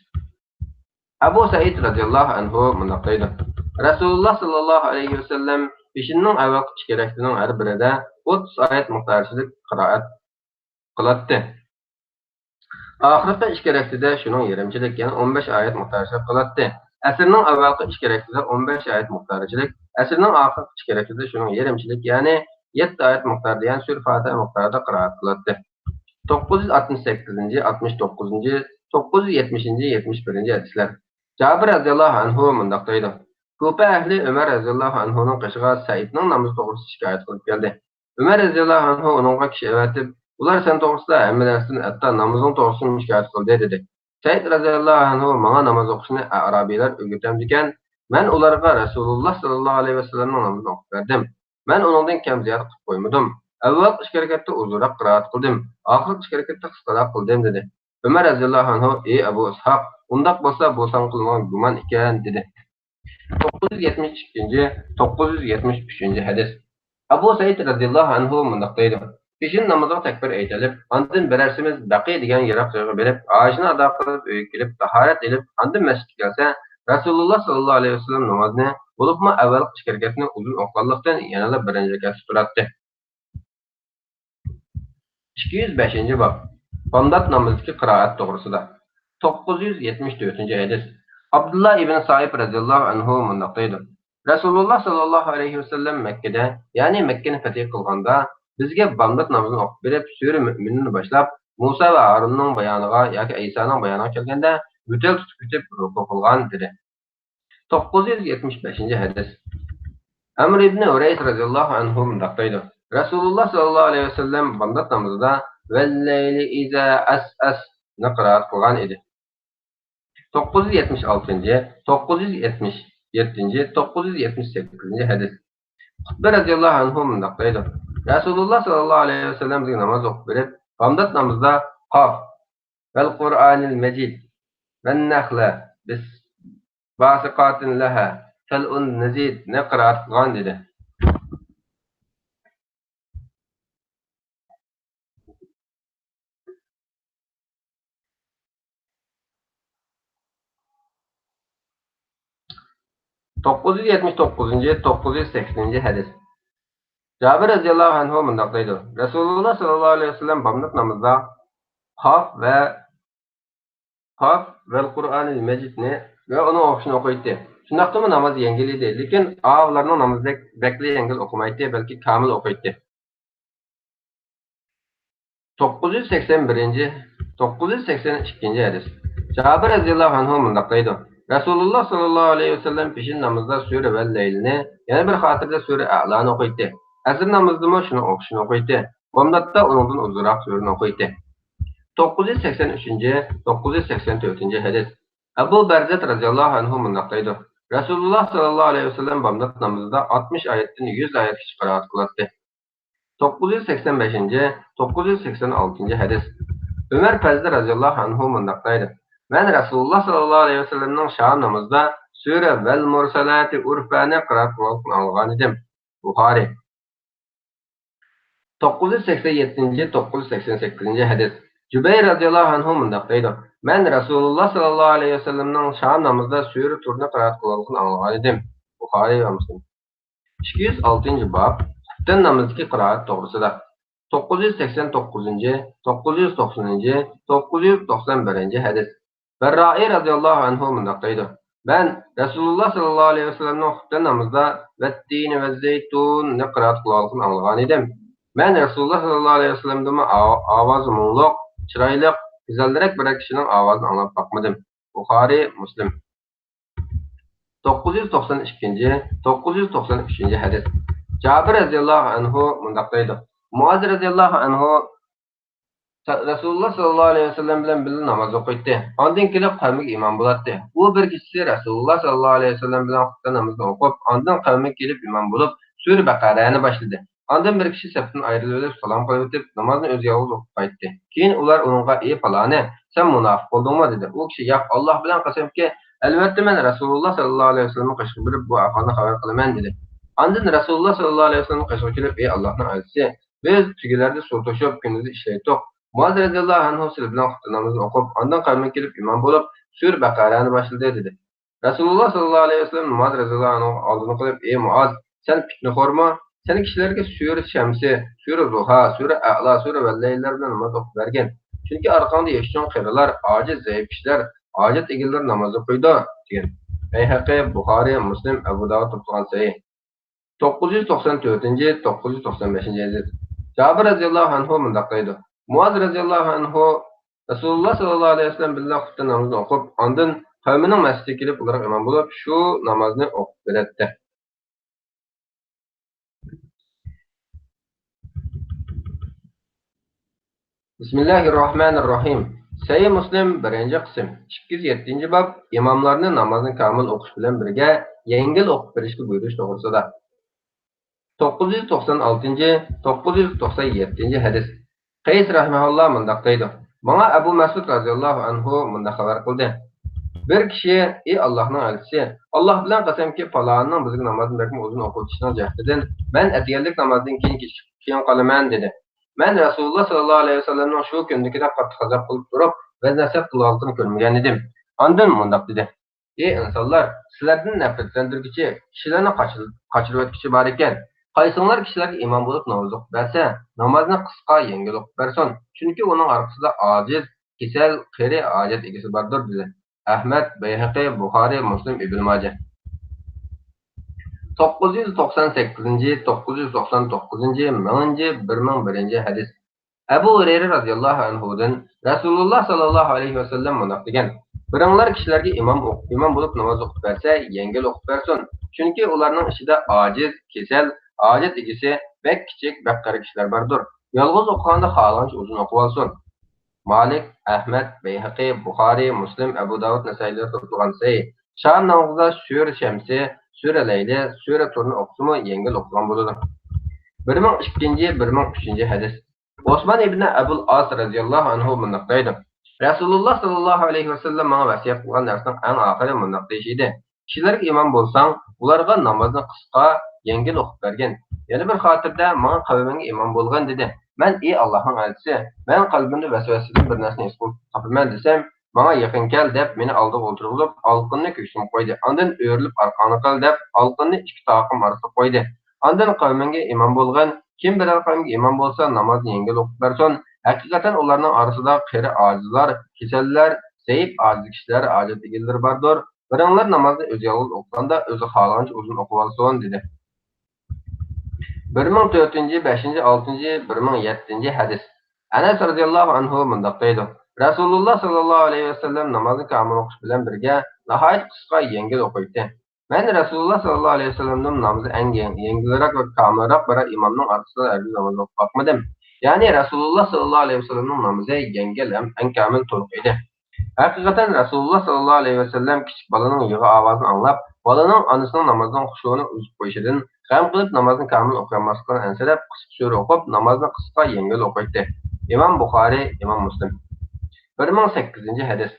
ئەبۇ سەئىد رەزىياللاھۇ ئەنھۇ مۇنداق دەيدۇ: رەسۇلۇللاھ ساللاللاھۇ ئەلەيھى ۋەسەللەم پېشىننىڭ ئەۋۋەلقى ئىككى رەكىتىنىڭ ھەر بىرىدە ئوتتۇز ئايەت مىقدارچىلىك قىرائەت قىلاتتى. ئاخىرقى ئىككى رەكىتىدە شۇنىڭ يېرىمچىلىك، يەنى ئون بەش ئايەت مىقدارچىلىك قىلاتتى. ئەسىرنىڭ ئەۋۋەلقى ئىككى رەكىتىدە ئون بەش ئايەت مىقدارچىلىك، ئەسىرنىڭ ئاخىرقى ئىككى رەكىتىدە شۇنىڭ يېرىمچىلىك، يەنى يەتتە ئايەت مىقدارىدا، يەنى سۈرە فاتىھە مىقدارىدا قىرائەت قىلاتتى. توققۇز يۈز ئاتمىش سەككىزىنچى، ئاتمىش توققۇزىنچى، توققۇز يۈز يەتمىشىنچى، يەتمىش بىرىنچى ھەدىسلەر. جابىر رەزىياللاھۇ ئەنھۇ مۇنداق دەيدۇ: كۇپە ئەھلى ئۆمەر رەزىياللاھۇ ئەنھۇنىڭ قېشىغا سەئىدنىڭ نامىزى توغرىسىدا شىكايەت قىلىپ كەلدى. ئۆمەر رەزىياللاھۇ ئەنھۇ ئۇنىڭغا كىشى ئەۋەتىپ، ئۇلار سەن توغرىسىدا ھەممە نەرسىدىن، ھەتتا نامىزىڭ توغرىسىدىمۇ شىكايەت قىلدى، دېدى. سەئىد رەزىياللاھۇ ئەنھۇ: ماڭا ناماز ئوقۇشنى ئەرابىيلار ئۆگىتەمدىكەن، مەن ئۇلارغا رەسۇلۇللاھ ساللاللاھۇ ئەلەيھى ۋەسەللەمنىڭ نامىزىنى ئوقۇپ بەردىم. مەن ئۇنىڭدىن كەم زىيادە قىلىپ قويمىدىم. ئەۋۋەلقى ئىككى رەكەتتە ئۇزۇنراق قىرائەت قىلدىم، ئاخىرقى ئىككى رەكەتتە قىسقىراق قىلدىم، دېدى. ئۆمەر رەزىياللاھۇ ئەنھۇ: ئى ئەبۇ ئىسھاق، ئۇنداق بولسا بۇ ساڭا قىلىنغان گۇمان ئىكەن، دېدى. توققۇز يۈز يەتمىش ئىككىنچى، توققۇز يۈز يەتمىش ئۈچىنچى ھەدىس. ئەبۇ سەئىد رەزىياللاھۇ ئەنھۇ مۇنداق دەيدۇ: پېشىن نامىزىغا تەكبىر ئېيتىلىپ، ئاندىن بىرەرسىمىز بەقى دېگەن يىراق جايغا بېرىپ، ھاجىتىنى ئادا قىلىپ، ئۆيگە كېلىپ، تاھارەت ئېلىپ، ئاندىن مەسچىتكە كەلسە، رەسۇلۇللاھ ساللاللاھۇ ئەلەيھى ۋەسەللەم نامازنى، بولۇپمۇ ئەۋۋەلقى ئىككى رەكەتنى ئۇزۇن ئوقۇغانلىقتىن، يەنىلا بىرىنچى رەكەتتە تۇراتتى. ئىككى يۈز بەشىنچى باب. بامدات نامىزىدىكى قىرائەت توغرىسىدا. توققۇز يۈز يەتمىش تۆتىنچى ھەدىس. ئابدۇللا ئىبن سائىب رەزىياللاھۇ ئەنھۇ مۇنداق دەيدۇ: رەسۇلۇللا ساللاللاھۇ ئەلەيھى ۋەسەللەم مەككىدە، يەنى مەككىنى پەتھى قىلغاندا، بىزگە بامدات نامىزىنى ئوقۇپ بېرىپ، سۈرە مۆمىنۇندىن باشلاپ، مۇسا ۋە ھارۇننىڭ بايانىغا ياكى ئەيسانىڭ بايانىغا كەلگەندە، يۆتەل تۇتۇپ كېتىپ رۇكۇ قىلغان، دېدى. توققۇز يۈز يەتمىش بەشىنچى ھەدىس. ئەمر ئىبنى ھۇرەيس رەزىياللاھۇ ئەنھۇ مۇنداق دەيدۇ: رەسۇلۇللا ساللاللاھۇ ئەلەيھى ۋەسەللەم بامدات نامىزىدا «ۋەللەيلى ئىزا ئەسئەس»نى قىرائەت قىلغان ئىدى. توققۇز يۈز يەتمىش ئالتىنچى، توققۇز يۈز يەتمىش يەتتىنچى، توققۇز يۈز يەتمىش سەككىزىنچى ھەدىس. قۇتبە رەزىياللاھۇ ئەنھۇ مۇنداق دەيدۇ: رەسۇلۇللا ساللاللاھۇ ئەلەيھى ۋەسەللەم بىزگە ناماز ئوقۇپ بېرىپ، بامدات نامىزىدا قاف، ۋەل قۇرئانىل مەجىد، ۋەن نەخلە، بىس-، باسىقاتىن لەھا، فەلئۇن نەزىدنى قىرائەت قىلغان، دېدى. توققۇز يۈز يەتمىش توققۇزىنچى، توققۇز يۈز سەكسىنىنچى ھەدىس. جابىر رەزىياللاھۇ ئەنھۇ مۇنداق دەيدۇ: رەسۇلۇللا ساللاللاھۇ ئەلەيھى ۋەسەللەم بامدات نامىزىدا قاف ۋە، قاف ۋەل قۇرئانىل مەجىدنى ۋە ئۇنىڭ ئوقۇشىنى ئوقۇيتتى. شۇنداقتىمۇ ناماز يەڭگىل ئىدى، لېكىن ئاۋۇلارنىڭ نامىزىدەك بەكلا يەڭگىل ئوقۇمايتتى، بەلكى كامىل ئوقۇيتتى. توققۇز يۈز سەكسەن بىرىنچى، توققۇز يۈز سەكسەن ئىككىنچى ھەدىس. جابىر رەزىياللاھۇ ئەنھۇ مۇنداق دەيدۇ: رەسۇلۇللا ساللاللاھۇ ئەلەيھى ۋەسەللەم پېشىن نامىزىدا سۈرە ۋەللەيلنى، يەنە بىر خاتىرىدە سۈرە ئەلانى ئوقۇيتتى. ئەسىر نامىزىدىمۇ شۇنىڭ ئوقۇشىنى ئوقۇيتتى. بامداتتا ئۇنىڭدىن ئۇزۇنراق سۈرىنى ئوقۇيتتى. توققۇز يۈز سەكسەن ئۈچىنچى، توققۇز يۈز سەكسەن تۆتىنچى ھەدىس. ئەبۇ بەرزەت رەزىياللاھۇ ئەنھۇ مۇنداق دەيدۇ: رەسۇلۇللا ساللاللاھۇ ئەلەيھى ۋەسەللەم بامدات نامىزىدا ئاتمىش ئايەتتىن يۈز ئايەتكىچە قىرائەت قىلاتتى. توققۇز يۈز سەكسەن بەشىنچى، توققۇز يۈز سەكسەن ئالتىنچى ھەدىس. ئۆمەر پەزلى رەزىياللاھۇ ئەنھۇ مۇنداق دەيدۇ: مەن رەسۇلۇللا ساللاللاھۇ ئەلەيھى ۋەسەللەمنىڭ شام نامىزىدا سۈرە ۋەل مۇرسەلاتى ئۇرفانى قىرائەت قىلغانلىقىنى ئاڭلىغان ئىدىم. بۇخارى. توققۇز يۈز سەكسەن يەتتىنچى، توققۇز يۈز سەكسەن سەككىزىنچى ھەدىس. جۈبەير رەزىياللاھۇ ئەنھۇ مۇنداق دەيدۇ: مەن رەسۇلۇللا ساللاللاھۇ ئەلەيھى ۋەسەللەمنىڭ شام نامىزىدا سۈرە تۇرنى قىرائەت قىلغانلىقىنى ئاڭلىغان ئىدىم. بۇخارى ۋە مۇسلىم. ئىككى يۈز ئالتىنچى باب، خۇپتەن نامىزىدىكى قىرائەت توغرىسىدا. توققۇز يۈز سەكسەن توققۇزىنچى، توققۇز يۈز توقسىنىنچى، توققۇز يۈز توقسان بىرىنچى ھەدىس. بەررائى رەزىياللاھۇ ئەنھۇ مۇنداق دەيدۇ: مەن رەسۇلۇللا ساللاللاھۇ ئەلەيھى ۋەسەللەمنىڭ خۇپتەن نامىزىدا «ۋەتتىنى ۋەززەيتۇن»نى قىرائەت قىلغانلىقىنى ئاڭلىغان ئىدىم. مەن رەسۇلۇللا ساللاللاھۇ ئەلەيھى ۋەسەللەمدىنمۇ ئاۋ-، ئاۋازى مۇڭلۇق، چىرايلىق، گۈزەلرەك بىرەر كىشىنىڭ ئاۋازىنى ئاڭلاپ باقمىدىم. بۇخارى، مۇسلىم. توققۇز يۈز توقسان ئىككىنچى، توققۇز يۈز توقسان ئۈچىنچى ھەدىس. جابىر رەزىياللاھۇ ئەنھۇ مۇنداق دەيدۇ: مۇئاز رەزىياللاھۇ ئەنھۇ رەسۇلۇللا ساللاللاھۇ ئەلەيھى ۋەسەللەم بىلەن بىللە ناماز ئوقۇيتتى. ئاندىن كېلىپ قەۋمىگە ئىمام بولاتتى. ئۇ بىر كېچىسى رەسۇلۇللا ساللاللاھۇ ئەلەيھى ۋەسەللەم بىلەن خۇپتەن نامىزىنى ئوقۇپ، ئاندىن قەۋمىگە كېلىپ ئىمام بولۇپ، سۈرە بەقەرەنى باشلىدى. ئاندىن بىر كىشى سەپتىن ئايرىلىۋېلىپ، سالام قىلىۋېتىپ، نامازنى ئۆزى يالغۇز ئوقۇپ قايتتى. كېيىن ئۇلار ئۇنىڭغا: «ئى پالانى، سەن مۇناپىق بولدۇڭمۇ؟» دېدى. ئۇ كىشى: «ياق، ئاللاھ بىلەن قەسەمكى، ئەلۋەتتە مەن رەسۇلۇللا ساللاللاھۇ ئەلەيھى ۋەسەللەمنىڭ قېشىغا بېرىپ، بۇ ئەھۋالنى خەۋەر قىلىمەن» دېدى. ئاندىن رەسۇلۇللا ساللاللاھۇ ئەلەيھى ۋەسەللەمنىڭ قېشىغا كېلىپ: «ئى ئاللاھنىڭ ئەلچىسى، بىز تۆگىلەردە سۇ توشۇپ، كۈندۈزى ئىشلەيتتۇق. مۇئاز رەزىياللاھۇ ئەنھۇ سىلەر بىلەن خۇپتەن نامىزىنى ئوقۇپ، ئاندىن قەۋمىگە كېلىپ ئىمام بولۇپ، سۈرە بەقەرەنى باشلىدى» دېدى. رەسۇلۇللا ساللاللاھۇ ئەلەيھى ۋەسەللەم مۇئاز رەزىياللاھۇ ئەنھۇ ئالدىنى قىلىپ: «ئى مۇئاز، سەن پىتنىخورمۇ؟ سەن كىشىلەرگە سۈرە شەمسى، سۈرە زۇھا، سۈرە ئەلا، سۈرە ۋەللەيللەر بىلەن ناماز ئوقۇپ بەرگىن. چۈنكى ئارقاڭدا يېشى چوڭ قېرىلار، ئاجىز، زەئىپ كىشىلەر، ھاجەت ئېگىلىرى ناماز ئوقۇيدۇ» دېگەن. بەيھەقى، بۇخارى، مۇسلىم، ئەبۇ داۋۇد توپلىغان سەھىھ. توققۇز يۈز توقسان تۆتىنچى، توققۇز يۈز توقسان بەشىنچى ھەدىس. جابىر رەزىياللاھۇ ئەنھۇ مۇنداق دەيدۇ: مۇئاز رەزىياللاھۇ ئەنھۇ رەسۇلۇللا ساللاللاھۇ ئەلەيھى ۋەسەللەم بىلەن خۇپتەن نامىزىنى ئوقۇپ، ئاندىن قەۋمىنىڭ مەسچىتىگە كېلىپ، ئۇلارغا ئىمام بولۇپ، شۇ نامازنى ئوقۇپ بېرەتتى. بىسمىللاھىررەھمانىررەھىم. سەھىھ مۇسلىم، بىرىنچى قىسىم، ئىككى يۈز يەتتىنچى باب، ئىماملارنى نامازنى كامىل ئوقۇش بىلەن بىرگە يەڭگىل ئوقۇپ بېرىشكە بۇيرۇش توغرىسىدا. توققۇز يۈز توقسان ئالتىنچى، توققۇز يۈز توقسان يەتتىنچى ھەدىس. قەيس رەھىمەھۇللا مۇنداق دەيدۇ: ماڭا ئەبۇ مەسئۇد رەزىياللاھۇ ئەنھۇ مۇنداق خەۋەر قىلدى. بىر كىشى: «ئى ئاللاھنىڭ ئەلچىسى، ئاللاھ بىلەن قەسەمكى، پالانىنىڭ بىزگە نامازنى بەكمۇ ئۇزۇن ئوقۇۋېتىشىنىڭ جەھىتىدىن مەن ئەتىگەنلىك نامازدىن كېيىن كېچىكىپ كېيىن قالىمەن» دېدى. مەن رەسۇلۇللا ساللاللاھۇ ئەلەيھى ۋەسەللەمنىڭ شۇ كۈندىكىدەك قاتتىق غەزەپ قىلىپ تۇرۇپ، ۋەز-نەسىھەت قىلغانلىقىنى كۆرمىگەنىدىم. ئاندىن مۇنداق دېدى: ئى ئىنسانلار، سىلەردىن نەپرەتلەندۈرگۈچى، كىشىلەرنى قاچىل-، قاچۇرۇۋەتكۈچى بار ئىكەن. قايسىڭلار كىشىلەرگە ئىمام بولۇپ ناماز ئوقۇپ بەرسە، نامازنى قىسقا، يەڭگىل ئوقۇپ بەرسۇن، چۈنكى ئۇنىڭ ئارقىسىدا ئاجىز، كېسەل، قېرى، ھاجەت ئىگىسى باردۇر، دېدى. ئەھمەد، بەيھەقى، بۇخارى، مۇسلىم، ئىبن ماجە. توققۇز يۈز توقسان سەككىزىنچى، توققۇز يۈز توقسان توققۇزىنچى، مىڭىنچى، بىر مىڭ بىرىنچى ھەدىس. ئەبۇ ھۇرەيرە رازىياللاھۇ ئەنھۇدىن رەسۇلۇللا ساللاللاھۇ ئەلەيھى ۋەسەللەم مۇنداق دېگەن: بىرىڭلار كىشىلەرگە ئىمام ئوق-، ئىمام بولۇپ ناماز ئوقۇپ بەرسە، يەڭگىل ئوقۇپ بەرسۇن. چۈنكى ئۇلارنىڭ ئىچىدە ئاجىز، كېسەل، ھاجەت ئىگىسى، بەك كىچىك، بەك قېرى كىشىلەر باردۇر. يالغۇز ئوقۇغاندا خالىغانچە ئۇزۇن ئوقۇۋالسۇن. مالىك، ئەھمەد، بەيھەقى، بۇخارى، مۇسلىم، ئەبۇ داۋۇد، نەسائىيلەر توپلىغان سەھىھ. شام نامىزىدا سۈرە شەمسى، سۈرە لەيلى، سۈرە تۇرنى ئوقۇسىمۇ يەڭگىل ئوقۇغان بولىدۇ. بىر مىڭ ئىككىنچى، بىر مىڭ ئۈچىنچى ھەدىس. ئوسمان ئىبنى ئەبۇل ئاس رەزىياللاھۇ ئەنھۇ مۇنداق دەيدۇ: رەسۇلۇللا ساللاللاھۇ ئەلەيھى ۋەسەللەم ماڭا ۋەسىيەت قىلغان نەرسىنىڭ ئەڭ ئاخىرى مۇنداق دېيىشى ئىدى: كىشىلەرگە ئىمام بولساڭ، ئۇلارغا نامازنى قىسقا، يەڭگىل ئوقۇپ بەرگىن. يەنە بىر خاتىرىدە، ماڭا قەۋمىڭگە ئىمام بولغىن، دېدى. مەن، ئى ئاللاھنىڭ ئەلچىسى، مەن قەلبىمدە ۋەسۋەسىدىن بىر نەرسىنى ھېس قىلىپ تاپىمەن دېسەم، ماڭا يېقىن كەل دەپ مېنى ئالدىغا ئولتۇرغۇزۇپ، ئالقىننى كۆكسۈمگە قويدى. ئاندىن ئۆرۈلۈپ ئارقاڭنى قىل دەپ، ئالقىننى ئىككى تاقىم ئارىسىغا قويدى. ئاندىن قەۋمىڭگە ئىمام بولغىن، كىم بىرەر قەۋمگە ئىمام بولسا، نامازنى يەڭگىل ئوقۇپ بەرسۇن. ھەقىقەتەن ئۇلارنىڭ ئارىسىدا قېرى ئاجىزلار، كېسەللەر، زەئىپ ئاجىز كىشىلەر، ھاجەت ئىگىلىرى باردۇر. بىرىڭلار نامازنى ئۆزى يالغۇز ئوقۇغاندا، ئۆزى خالىغانچە ئۇزۇن ئوقۇۋالسۇن، دېدى. بىر مىڭ تۆتىنچى، بەشىنچى، ئالتىنچى، بىر مىڭ يەتتىنچى ھەدىس. ئەنەس رازىياللاھۇ ئەنھۇ مۇنداق دەيدۇ: رەسۇلۇللا ساللاللاھۇ ئەلەيھى ۋەسەللەم نامازنى كامىل ئوقۇش بىلەن بىرگە، ناھايىتى قىسقا، يەڭگىل ئوقۇيتتى. مەن رەسۇلۇللا ساللاللاھۇ ئەلەيھى ۋەسەللەمنىڭ نامىزى ئەڭ يەڭ-، يەڭگىلرەك ۋە كامىلراق بىرەر ئىمامنىڭ ئارقىسىدا ھەرگىز ناماز ئوقۇپ باقمىدىم. يەنى رەسۇلۇللا ساللاللاھۇ ئەلەيھى ۋەسەللەمنىڭ نامىزى يەڭگىل ھەم ئەڭ كامىل تولۇق ئىدى. ھەقىقەتەن رەسۇلۇللا ساللاللاھۇ ئەلەيھى ۋەسەللەم كىچىك بالىنىڭ يىغا ئاۋازىنى ئاڭلاپ، بالىنىڭ ئانىسىنىڭ نامازنىڭ خۇشۇئىنى ئۈزۈپ قويۇشىدىن غەم قىلىپ، نامازنى كامىل ئوقۇيالماسلىقىدىن ئەنسىرەپ، قىسقا سۈرە ئوقۇپ، نامازنى قىسقا، يەڭگىل ئوقۇيتتى. ئىمام بۇخارىي، ئىمام مۇسلىم. بىر مىڭ سەككىزىنچى ھەدىس.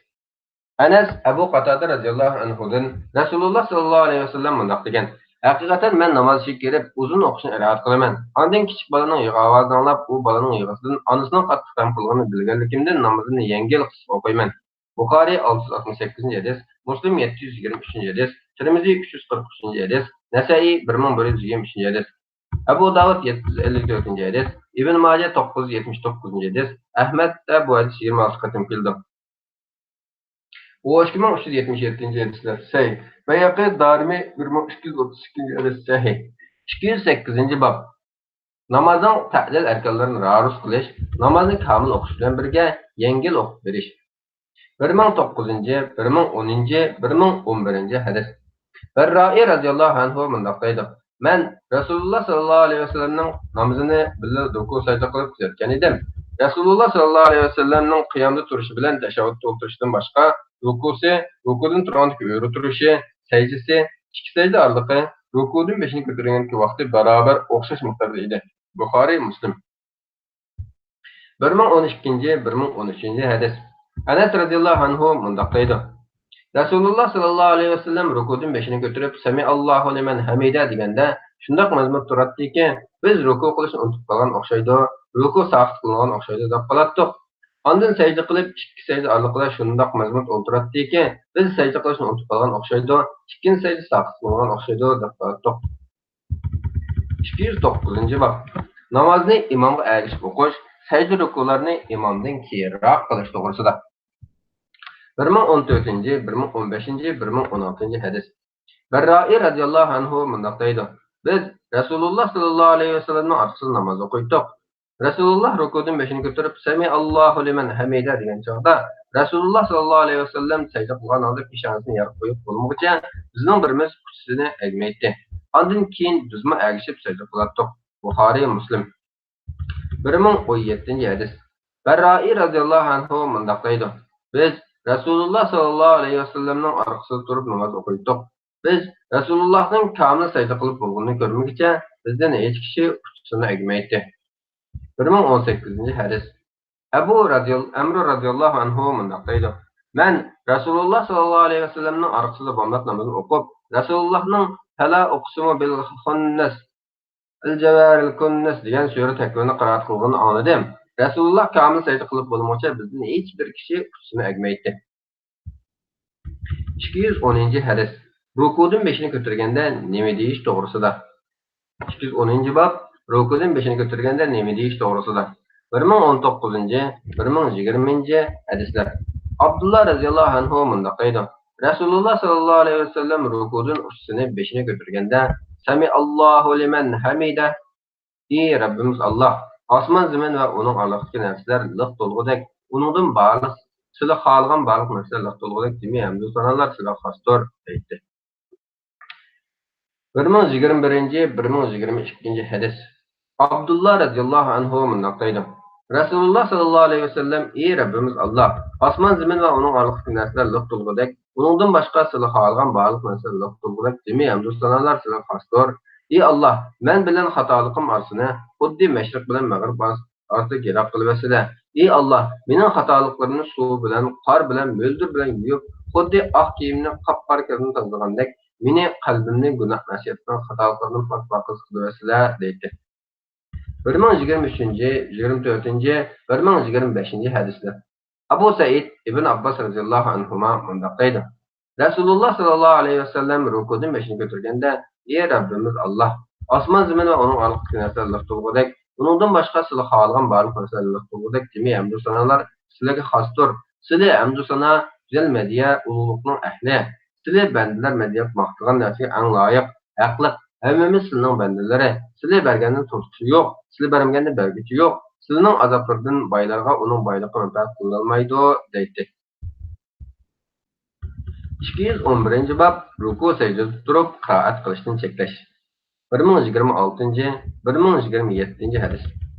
ئەنەس ئەبۇ قاتادە رەزىياللاھۇ ئەنھۇدىن رەسۇلۇللا ساللاللاھۇ ئەلەيھى ۋەسەللەم مۇنداق دېگەن: ھەقىقەتەن مەن ناماز ئىچىگە كىرىپ، ئۇزۇن ئوقۇشنى ئىرادە قىلىمەن. ئاندىن كىچىك بالىنىڭ يىغا ئاۋازىنى ئاڭلاپ، ئۇ بالىنىڭ يىغىسىدىن ئانىسىنىڭ قاتتىق غەم قىلغىنىنى بىلگەنلىكىمدىن نامىزىمنى يەڭگىل، قىسقا ئوقۇيمەن. بۇخارىي ئالتە يۈز ئاتمىش سەككىزىنچى ھەدىس، مۇسلىم يەتتە يۈز يىگىرمە ئۈچىنچى ھەدىس، تىرمىزى ئۈچ يۈز قىرىق ئۈچىنچى ھەدىس، نەسەئىي بىر مىڭ بىر يۈز يىگىرمە ئۈچىنچى ھەدىس، ئەبۇ داۋۇد يەتتە يۈز ئەللىك تۆتىنچى ھەدىس، ئىبن ماجە توققۇز يۈز يەتمىش توققۇزىنچى ھەدىس، ئەھمەدتە بۇ ھەدىس يىگىرمە ئالتە قېتىم كېلىدۇ. ئون ئىككى مىڭ ئۈچ يۈز يەتمىش يەتتىنچى ھەدىسلەر سەھىھ. بەيھەقى، دارىمى بىر مىڭ ئىككى يۈز ئوتتۇز ئىككىنچى ھەدىس سەھىھ. ئىككى يۈز سەككىزىنچى باب. نامازنىڭ تەتىل ئەركانلىرىنى رارۇس قىلىش، نامازنى كامىل ئوقۇش بىلەن بىرگە يەڭگىل ئوقۇپ بېرىش. بىر مىڭ توققۇزىنچى، بىر مىڭ ئونىنچى، بىر مىڭ ئون بىرىنچى ھەدىس. بەررائى رازىياللاھۇ ئەنھۇ مۇنداق دەيدۇ: مەن رەسۇلۇللا ساللاللاھۇ ئەلەيھى ۋەسەللەمنىڭ نامىزىنى بىللە رۇكۇ سەجدە قىلىپ كۆزەتكەن ئىدىم. رەسۇلۇللا ساللاللاھۇ ئەلەيھى ۋەسەللەمنىڭ قىيامدا تۇرۇشى بىلەن تەشەھھۇدتا ئولتۇرۇشىدىن باشقا، رۇكۇسى، رۇكۇدىن تۇرغاندىكى ئۆرە تۇرۇشى، سەجدىسى، ئىككى سەجدە ئارىلىقى، رۇكۇدىن بېشىنى كۆتۈرگەندىكى ۋاقتى بارابەر ئوخشاش مىقداردا ئىدى. بۇخارىي، مۇسلىم. بىر مىڭ ئون ئىككىنچى، بىر مىڭ ئون ئۈچىنچى ھەدىس. ئەنەس رەزىياللاھۇ ئەنھۇ مۇنداق دەيدۇ: رەسۇلۇللا ساللاللاھۇ ئەلەيھى ۋەسەللەم رۇكۇدىن بېشىنى كۆتۈرۈپ، سەمىئاللاھۇ لىمەن ھەمىدە دېگەندە، شۇنداق مەزمۇت تۇراتتىكى، بىز رۇكۇ قىلىشنى ئۇنتۇپ قالغان ئوخشايدۇ، رۇكۇ ساقىت قىلىنغان ئوخشايدۇ دەپ قالاتتۇق. ئاندىن سەجدە قىلىپ، ئىككى سەجدە ئارىلىقىدا شۇنداق مەزمۇت ئولتۇراتتىكى، بىز سەجدە قىلىشنى ئۇنتۇپ قالغان ئوخشايدۇ، ئىككىنچى سەجدە ساقىت قىلىنغان ئوخشايدۇ دەپ قالاتتۇق. ئىككى يۈز توققۇزىنچى باب. نامازنى ئىمامغا ئەگىشىپ ئوقۇش، سەجدە رۇكۇلارنى ئىمامدىن كېيىنراق قىلىش توغرىسىدا. بىر مىڭ ئون تۆتىنچى، بىر مىڭ ئون بەشىنچى، بىر مىڭ ئون ئالتىنچى ھەدىس. بەررائى رازىياللاھۇ ئەنھۇ مۇنداق دەيدۇ: بىز رەسۇلۇللا ساللاللاھۇ ئەلەيھى ۋەسەللەمنىڭ ئارقىسىدا ناماز ئوقۇيتتۇق. رەسۇلۇللا رۇكۇدىن بېشىنى كۆتۈرۈپ، سەمىئاللاھۇ لىمەن ھەمىدە دېگەن چاغدا، رەسۇلۇللا ساللاللاھۇ ئەلەيھى ۋەسەللەم سەجدە قىلغان ھالدا پېشانىسىنى يەرگە قويۇپ بولمىغۇچە، بىزنىڭ بىرىمىز ئۇچىسىنى ئەگمەيتتى. ئاندىن كېيىن بىزمۇ ئەگىشىپ سەجدە قىلاتتۇق. بۇخارىي، مۇسلىم. بىر مىڭ ئون يەتتىنچى ھەدىس. بەررائى رازىياللاھۇ ئەنھۇ مۇنداق دەيدۇ: بىز رەسۇلۇللا ساللاللاھۇ ئەلەيھى ۋەسەللەمنىڭ ئارقىسىدا تۇرۇپ ناماز ئوقۇيتتۇق. بىز رەسۇلۇللاھنىڭ كامىل سەجدە قىلىپ بولغىنىنى كۆرمىگۈچە، بىزدىن ھېچ كىشى ئۇچىسىنى ئەگمەيتتى. بىر مىڭ ئون سەككىزىنچى ھەدىس. ئەبۇ رازىيال-، ئەمرۇ رازىياللاھۇ ئەنھۇ مۇنداق دەيدۇ: مەن رەسۇلۇللا ساللاللاھۇ ئەلەيھى ۋەسەللەمنىڭ ئارقىسىدا بامدات نامىزىنى ئوقۇپ، رەسۇلۇللاھنىڭ «فەلا ئۇقسىمۇ بىل خۇننەس، ئەل جەۋارىل كۇننەس» دېگەن سۈرە تەكۋىرنى قىرائەت قىلغىنىنى ئاڭلىدىم. رەسۇلۇللا كامىل سەجدە قىلىپ بولمىغۇچە، بىزدىن ھېچ بىر كىشى ئۇچىسىنى ئەگمەيتتى. ئىككى يۈز ئونىنچى ھەدىس. رۇكۇدىن بېشىنى كۆتۈرگەندە نېمە دېيىش توغرىسىدا. ئىككى يۈز ئونىنچى باب، رۇكۇدىن بېشىنى كۆتۈرگەندە نېمە دېيىش توغرىسىدا. بىر مىڭ ئون توققۇزىنچى، بىر مىڭ يىگىرمىنچى ھەدىسلەر. ئابدۇللا رەزىياللاھۇ ئەنھۇ مۇنداق دەيدۇ: رەسۇلۇللا ساللاللاھۇ ئەلەيھى ۋەسەللەم رۇكۇدىن ئۈستىنى بېشىنى كۆتۈرگەندە، سەمىئاللاھۇ لىمەن ھەمىدە، ئى رەببىمىز ئاللاھ، ئاسمان زېمىن ۋە ئۇنىڭ ئارىلىقىدىكى نەرسىلەر لىق تولغۇدەك، ئۇنىڭدىن بارلىق، سىلى خالىغان بارلىق نەرسىلەر لىق تولغۇدەك جىمى ھەمدۇ سانالار سىلىگە خاستۇر، دەيتتى. بىر مىڭ يىگىرمە بىرىنچى، بىر مىڭ يىگىرمە ئىككىنچى ھەدىس. ئابدۇللا رەزىياللاھۇ ئەنھۇ مۇنداق دەيدۇ: رەسۇلۇللا ساللاللاھۇ ئەلەيھى ۋەسەللەم، ئى رەببىمىز ئاللاھ، ئاسمان زېمىن ۋە ئۇنىڭ ئارىلىقىدىكى نەرسىلەر لىق تولغۇدەك، ئۇنىڭدىن باشقا سىلى خالىغان بارلىق نەرسىلەر لىق تولغۇدەك جىمى ھەمدۇ سانالار سىلىگە خاستۇر. ئى ئاللاھ، مەن بىلەن خاتالىقىم ئارىسىنى خۇددى مەشرىق بىلەن مەغرىب ئارىسى ئارىسىدىكى يىراق قىلىۋەتسىلە. ئى ئاللاھ، مېنىڭ خاتالىقلىرىمنى سۇ بىلەن، قار بىلەن، مۆلدۈر بىلەن يۇيۇپ، خۇددى ئاق كىيىمنى قاپقارا كىردىن تازىلىغاندەك، مېنى، قەلبىمنى گۇناھ مەسىيەتتىن، خاتالىقلاردىن پاك-پاكىز قىلىۋەتسىلە، دەيتتى. بىر مىڭ يىگىرمە ئۈچىنچى، يىگىرمە تۆتىنچى، بىر مىڭ يىگىرمە بەشىنچى ھەدىسلەر. ئەبۇ سەئىد ئىبن ئابباس رەزىياللاھۇ ئەنھۇما مۇنداق دەيدۇ: رەسۇلۇللا ساللاللاھۇ ئەلەيھى ۋەسەللەم رۇكۇدىن بېشىنى كۆتۈرگەندە، ئى رەببىمىز ئاللاھ، ئاسمان زېمىن ۋە ئۇنىڭ ئارىلىقىدىكى نەرسىلەر لىق تولغۇدەك، ئۇنىڭدىن باشقا سىلى خالىغان بارلىق نەرسىلەر لىق تولغۇدەك جىمى ھەمدۇ سانالار سىلىگە خاستۇر. سىلى ھەمدۇ سانا، گۈزەل مەدھىيە، ئۇلۇغلۇقنىڭ ئەھلى. سىلى بەندىلەر مەدھىيەلەپ ماختىغان نەرسىگە ئەڭ لايىق، ھەقلىق. ھەممىمىز سىلىنىڭ بەندىلىرى. سىلى بەرگەندىن توسقۇچى يوق، سىلى بەرمىگەندىن بەرگۈچى يوق. سىلىنىڭ ئازابلىرىدىن بايلارغا ئۇنىڭ بايلىقى مەنپەئەت قىلىنالمايدۇ، دەيتتى. ئىككى يۈز ئون بىرىنچى باب، رۇكۇ سەجدىدە تۇرۇپ قىرائەت قىلىشتىن چەكلەش. بىر مىڭ يىگىرمە ئالتىنچى، بىر مىڭ يىگىرمە يەتتىنچى ھەدىس.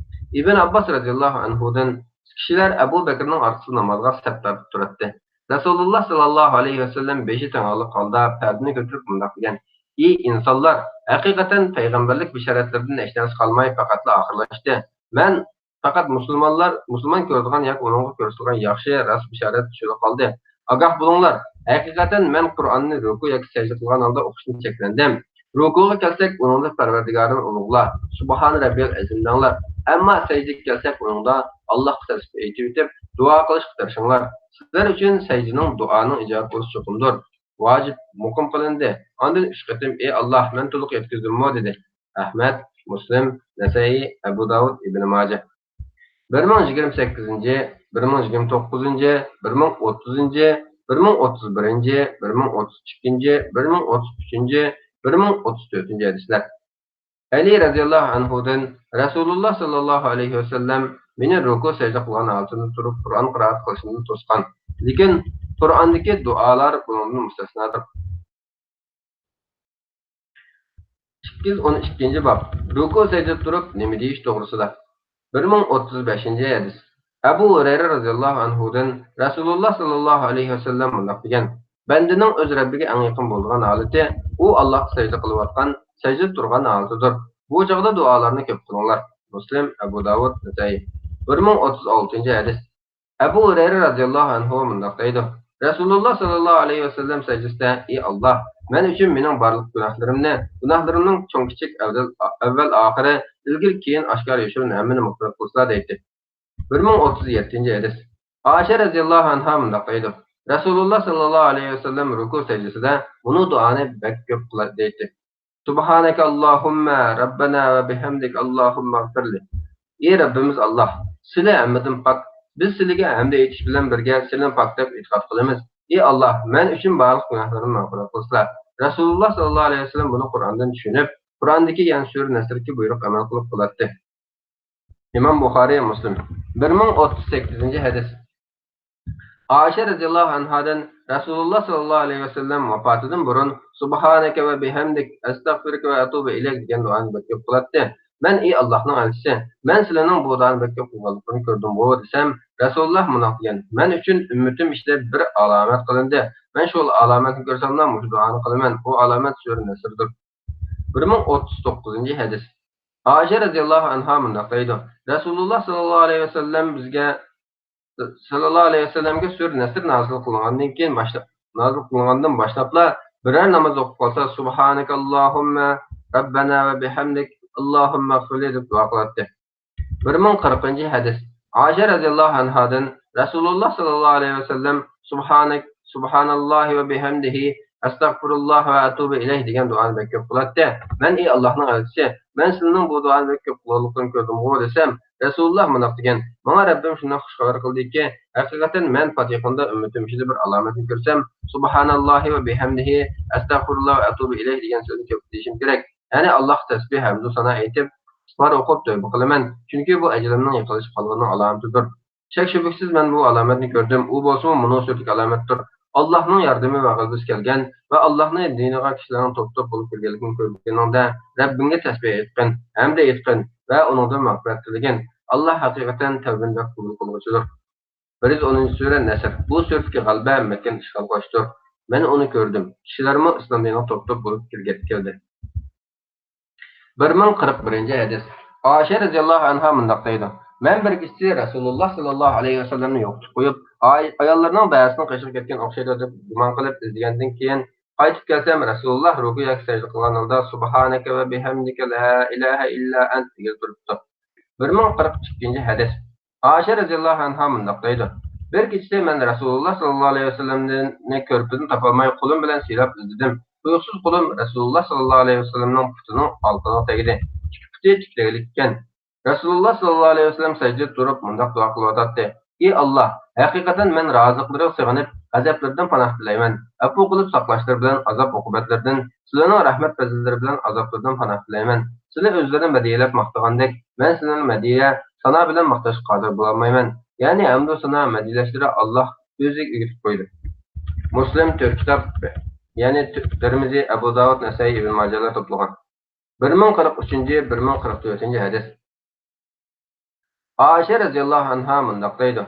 ئىبن ئابباس رەزىياللاھۇ ئەنھۇدىن، كىشىلەر ئەبۇ بەكرىنىڭ ئارقىسىدا نامازغا سەپ تارتىپ تۇراتتى. رەسۇلۇللا ساللاللاھۇ ئەلەيھى ۋەسەللەم بېشى تاڭاقلىق ھالدا پەردىنى كۆتۈرۈپ مۇنداق دېگەن: ئى ئىنسانلار، ھەقىقەتەن پەيغەمبەرلىك بېشارەتلىرىدىن ھېچنەرسە قالماي پەقەتلا ئاخىرلاشتى. مەن پەقەت مۇسۇلمانلار، مۇسۇلمان كۆرىدىغان ياكى ئۇنىڭغا كۆرسىتىلگەن ياخشى، راست بېشارەت شۇلا قالدى. ئاگاھ بولۇڭلار، ھەقىقەتەن مەن قۇرئاننى رۇكۇ ياكى سەجدە قىلغان ھالدا ئوقۇشنى چەكلەندىم. رۇكۇغا كەلسەك، ئۇنىڭدا پەرۋەردىگارىمنى ئۇلۇغلا، سۇبھانە رەببىيەل ئەزىم دەڭلار. ئەمما سەجدىگە كەلسەك، ئۇنىڭدا ئاللاھقا تەسبىھ ئېيتىۋېتىپ، دۇئا قىلىشقا تىرىشىڭلار. سىلەر ئۈچۈن سەجدىنىڭ، دۇئانىڭ ئىجابەت بولۇشى چوقۇمدۇر. ۋاجىپ مۇقىم قىلىندى. ئاندىن ئۈچ قېتىم، ئى ئاللاھ، مەن تولۇق يەتكۈزدۈممۇ؟ دېدى. ئەھمەد، مۇسلىم، نەسەئىي، ئەبۇ داۋۇد، ئىبن ماجە. بىر مىڭ يىگىرمە سەككىزىنچى، بىر مىڭ يىگىرمە توققۇزىنچى، بىر مىڭ ئوتتۇزىنچى، بىر مىڭ ئوتتۇز بىرىنچى، بىر مىڭ ئوتتۇز ئىككىنچى، بىر مىڭ ئوتتۇز ئۈچىنچى، بىر مىڭ ئوتتۇز تۆتىنچى ھەدىسلەر. ئەلى رەزىياللاھۇ ئەنھۇدىن، رەسۇلۇللا ساللاللاھۇ ئەلەيھى ۋەسەللەم مېنى رۇكۇ سەجدە قىلغان ھالىتىمدە تۇرۇپ قۇرئان قىرائەت قىلىشىمدىن توسقان، لېكىن قۇرئاندىكى دۇئالار بۇنىڭدىن مۇستەسنادۇر. ئىككى يۈز ئون ئىككىنچى باب، رۇكۇ سەجدىدە تۇرۇپ نېمە دېيىش توغرىسىدا. بىر مىڭ ئوتتۇز بەشىنچى ھەدىس. ئەبۇ ھۇرەيرە رەزىياللاھۇ ئەنھۇدىن، رەسۇلۇللا ساللاللاھۇ ئەلەيھى ۋەسەللەم مۇنداق دېگەن: بەندىنىڭ ئۆز رەببىگە ئەڭ يېقىن بولىدىغان ھالىتى ئۇ ئاللاھقا سەجدە قىلىۋاتقان، سەجدىدە تۇرغان ھالىتىدۇر. بۇ چاغدا دۇئالارنى كۆپ قىلىڭلار. مۇسلىم، ئەبۇ داۋۇد، نەسەئىي. بىر مىڭ ئوتتۇز ئالتىنچى ھەدىس. ئەبۇ ھۇرەيرە رەزىياللاھۇ ئەنھۇ مۇنداق دەيدۇ: رەسۇلۇللا ساللاللاھۇ ئەلەيھى ۋەسەللەم سەجدىسىدە، ئى ئاللاھ، مەن ئۈچۈن مېنىڭ بارلىق گۇناھلىرىمنى، گۇناھلىرىمنىڭ چوڭ-كىچىك، ئەۋزەل-، ئەۋۋەل-ئاخىرى، ئىلگىرى-كېيىن، ئاشكارا-يوشۇرۇن ھەممىنى مەغپىرەت قىلسىلا دەيتتى. بىر مىڭ ئوتتۇز يەتتىنچى ھەدىس. ئائىشە رەزىياللاھۇ ئەنھا مۇنداق دەيدۇ: رەسۇلۇللا ساللاللاھۇ ئەلەيھى ۋەسەللەم رۇكۇ سەجدىسىدە مۇنۇ دۇئانى بەك كۆپ قىلاتتى دەيتتى. سۇبھانەكە ئاللاھۇممە رەببەنا ۋە بىھەمدىك ئاللاھۇممەغفىرلى. ئى رەببىمىز ئاللاھ، سىلى ھەممىدىن پاك. بىز سىلىگە ھەمدە ئېيتىش بىلەن بىرگە سىلىنى پاك دەپ ئېتىقاد قىلىمىز. ئى ئاللاھ، مەن ئۈچۈن بارلىق گۇناھلىرىمنى مەغپىرەت قىلسىلا. رەسۇلۇللا ساللاللاھۇ ئەلەيھى ۋەسەللەم بۇنى قۇرئاندىن چۈشىنىپ، قۇرئاندىكى يەنى سۈرە نەسردىكى بۇيرۇق ئەمەل قىلىپ قىلاتتى. ئىمام بۇخارىي، مۇسلىم. بىر مىڭ ئوتتۇز سەككىزىنچى ھەدىس. ئائىشە رەزىياللاھۇ ئەنھادىن رەسۇلۇللا ساللاللاھۇ ئەلەيھى ۋەسەللەم ۋاپاتىدىن بۇرۇن سۇبھانەكە ۋە بىھەمدىك، ئەستەغفىرۇكە ۋە ئەتۇبۇ ئىلەيك دېگەن دۇئانى بەك كۆپ قىلاتتى. مەن ئى ئاللاھنىڭ ئەلچىسى، مەن سىلىنىڭ بۇ دۇئانى بەك كۆپ قىلغانلىقىنى كۆردۈمغۇ دېسەم، رەسۇلۇللا مۇنداق دېگەن: مەن ئۈچۈن ئۈممىتىم ئىچىدە بىر ئالامەت قىلىندى. مەن شۇ ئالامەتنى كۆرسەملا مۇشۇ دۇئانى قىلىمەن. ئۇ ئالامەت سۈرە نەسردۇر. بىر مىڭ ئوتتۇز توققۇزىنچى ھەدىس. ئائىشە رەزىياللاھۇ ئەنھا مۇنداق دەيدۇ: رەسۇلۇللا ساللاللاھۇ ئەلەيھى ۋەسەللەم بىزگە، ساللاللاھۇ ئەلەيھى ۋەسەللەمگە سۈرە نەسر نازىل قىلىنغاندىن كېيىن باشلاپ، نازىل قىلىنغاندىن باشلاپلا بىرەر ناماز ئوقۇپ قالسا، سۇبھانەكەللاھۇممە رەببەنا ۋە بىھەمدىك، ئاللاھۇممەغفىرلى دەپ دۇئا قىلاتتى. بىر مىڭ قىرىقىنچى ھەدىس. ئائىشە رەزىياللاھۇ ئەنھادىن رەسۇلۇللا ساللاللاھۇ ئەلەيھى ۋەسەللەم سۇبھانەك، سۇبھاناللاھى ۋە بىھەمدىھى، «ئەستەغپىرۇللاھ ۋە ئەتۇبۇ ئىلەيھ» دېگەن دۇئانى بەك كۆپ قىلاتتى. مەن: «ئى ئاللاھنىڭ ئەلچىسى، مەن سىلىنىڭ بۇ دۇئانى بەك كۆپ قىلغانلىقىنى كۆردۈمغۇ» دېسەم، رەسۇلۇللاھ مۇنداق دېگەن: «ماڭا رەببىم شۇنداق خۇش خەۋەر قىلدىكى، ھەقىقەتەن مەن پاتېخاندا ئۈممىتىم ئىچىدە بىر ئالامەتنى كۆرسەم، سۇبھاناللاھى ۋە بىھەمدىھى، ئەستەغفىرۇللاھ ۋە ئەتۇبۇ ئىلەيھ دېگەن سۆزنى كۆپ دېيىشىم كېرەك. يەنى ئاللاھقا تەسبىھ، ھەمدۇ سانا ئېيتىپ، ئىستىغپار ئوقۇپ تەۋبە قىلىمەن، چۈنكى بۇ ئەجىلىمنىڭ يېقىنلىشىپ قالغىنىنىڭ ئالامىتىدۇر. شەك-شۈبھىسىز مەن بۇ ئالامەتنى كۆردۈم، ئۇ بولسىمۇ مۇنۇ سۈرىدىكى ئالامەتتۇر. ئاللاھنىڭ ياردىمى ۋە غەلىبىسى كەلگەن ۋە ئاللاھنى دىنىغا كىشىلەرنىڭ توپ-توپ بولۇپ كىرگەنلىكىنى كۆرگىنىڭدە، رەببىڭگە تەسبىھ ئېيتقىن، ھەمدە ئېيتقىن ۋە ئۇنىڭدىن مەغپىرەت تىلىگىن. ئاللاھ ھەقىقەتەن تەۋبىنى بەك قوبۇل قىلغۇچىدۇر.» بىر يۈز ئونىنچى سۈرە، نەسر. بۇ سۈرىدىكى غەلىبە مەككىنى ئىشغال قىلىشتۇر. مەن ئۇنى كۆردۈم. كىشىلەرمۇ ئىسلام دىنىغا توپ-توپ بولۇپ كىرگەن، كىردى. بىر مىڭ قىرىق بىرىنچى ھەدىس. ئائىشە رەزىياللاھۇ ئەنھا مۇنداق دەيدۇ: مەن بىر كېچىسى رەسۇلۇللاھ ساللاللاھۇ ئەلەيھى ۋەسەللەمنى يوقىتىپ قويۇپ، ئاي-، ئاياللىرىنىڭ بەزىسىنىڭ قېشىغا كەتكەن ئوخشايدۇ دەپ گۇمان قىلىپ ئىزدىگەندىن كېيىن قايتىپ كەلسەم، رەسۇلۇللاھ رۇكۇ ياكى سەجدە قىلغان ھالدا سۇبھانەكە ۋە بىھەمدىكە لا ئىلاھە ئىللا ئەنت دېگىلى تۇرۇپتۇ. بىر مىڭ قىرىق ئىككىنچى ھەدىس. ئائىشە رەزىياللاھۇ ئەنھا مۇنداق دەيدۇ: بىر كېچىسى مەن رەسۇلۇللاھ ساللاللاھۇ ئەلەيھى ۋەسەللەمنى كۆرپىدىن تاپالماي، قولۇم بىلەن سىيلاپ ئىزدىدىم. تۇيۇقسىز قولۇم رەسۇلۇللاھ ساللاللاھۇ ئەلەيھى ۋەسەللەمنىڭ پۇتىنىڭ ئالقىغا تەگدى. ئىككى پۇتى تىكلەكلىككەن. رەسۇلۇللاھ ساللاللاھۇ ئەلەيھى ۋەسەللەم سەجدىدە تۇرۇپ مۇنداق دۇئا قىلىۋاتاتتى: ئى ئاللاھ، ھەقىقەتەن مەن رازىلىقلىرىغا سېغىنىپ، غەزەپلىرىدىن پاناھ تىلەيمەن. ئەپۇ قىلىپ ساقلاشلىرى بىلەن ئازاب-ئوقۇبەتلىرىدىن، سىلەرنىڭ رەھمەت-پەزىللىرى بىلەن ئازابلىرىدىن پاناھ تىلەيمەن. سىلەر ئۆزلىرىنى مەدھىيەلەپ ماختىغاندەك، مەن سىلەرنى مەدھىيە، سانا بىلەن ماختاشقا قادىر بولالمايمەن. يەنى ھەمدۇ سانا مەدھىيەلەشلىرى ئاللاھ ئۆزى ئۆگىتىپ قويدى. مۇسلىم تۆت كىتاب، يەنى تىرمىزى، ئەبۇ داۋۇد، نەسائىي، ئىبن ماجەلەر توپلىغان. بىر مىڭ قىرىق ئۈچىنچى، بىر مىڭ قىرىق تۆتىنچى ھەدىس. ئائىشە رەزىياللاھۇ ئەنھا مۇنداق دەيدۇ: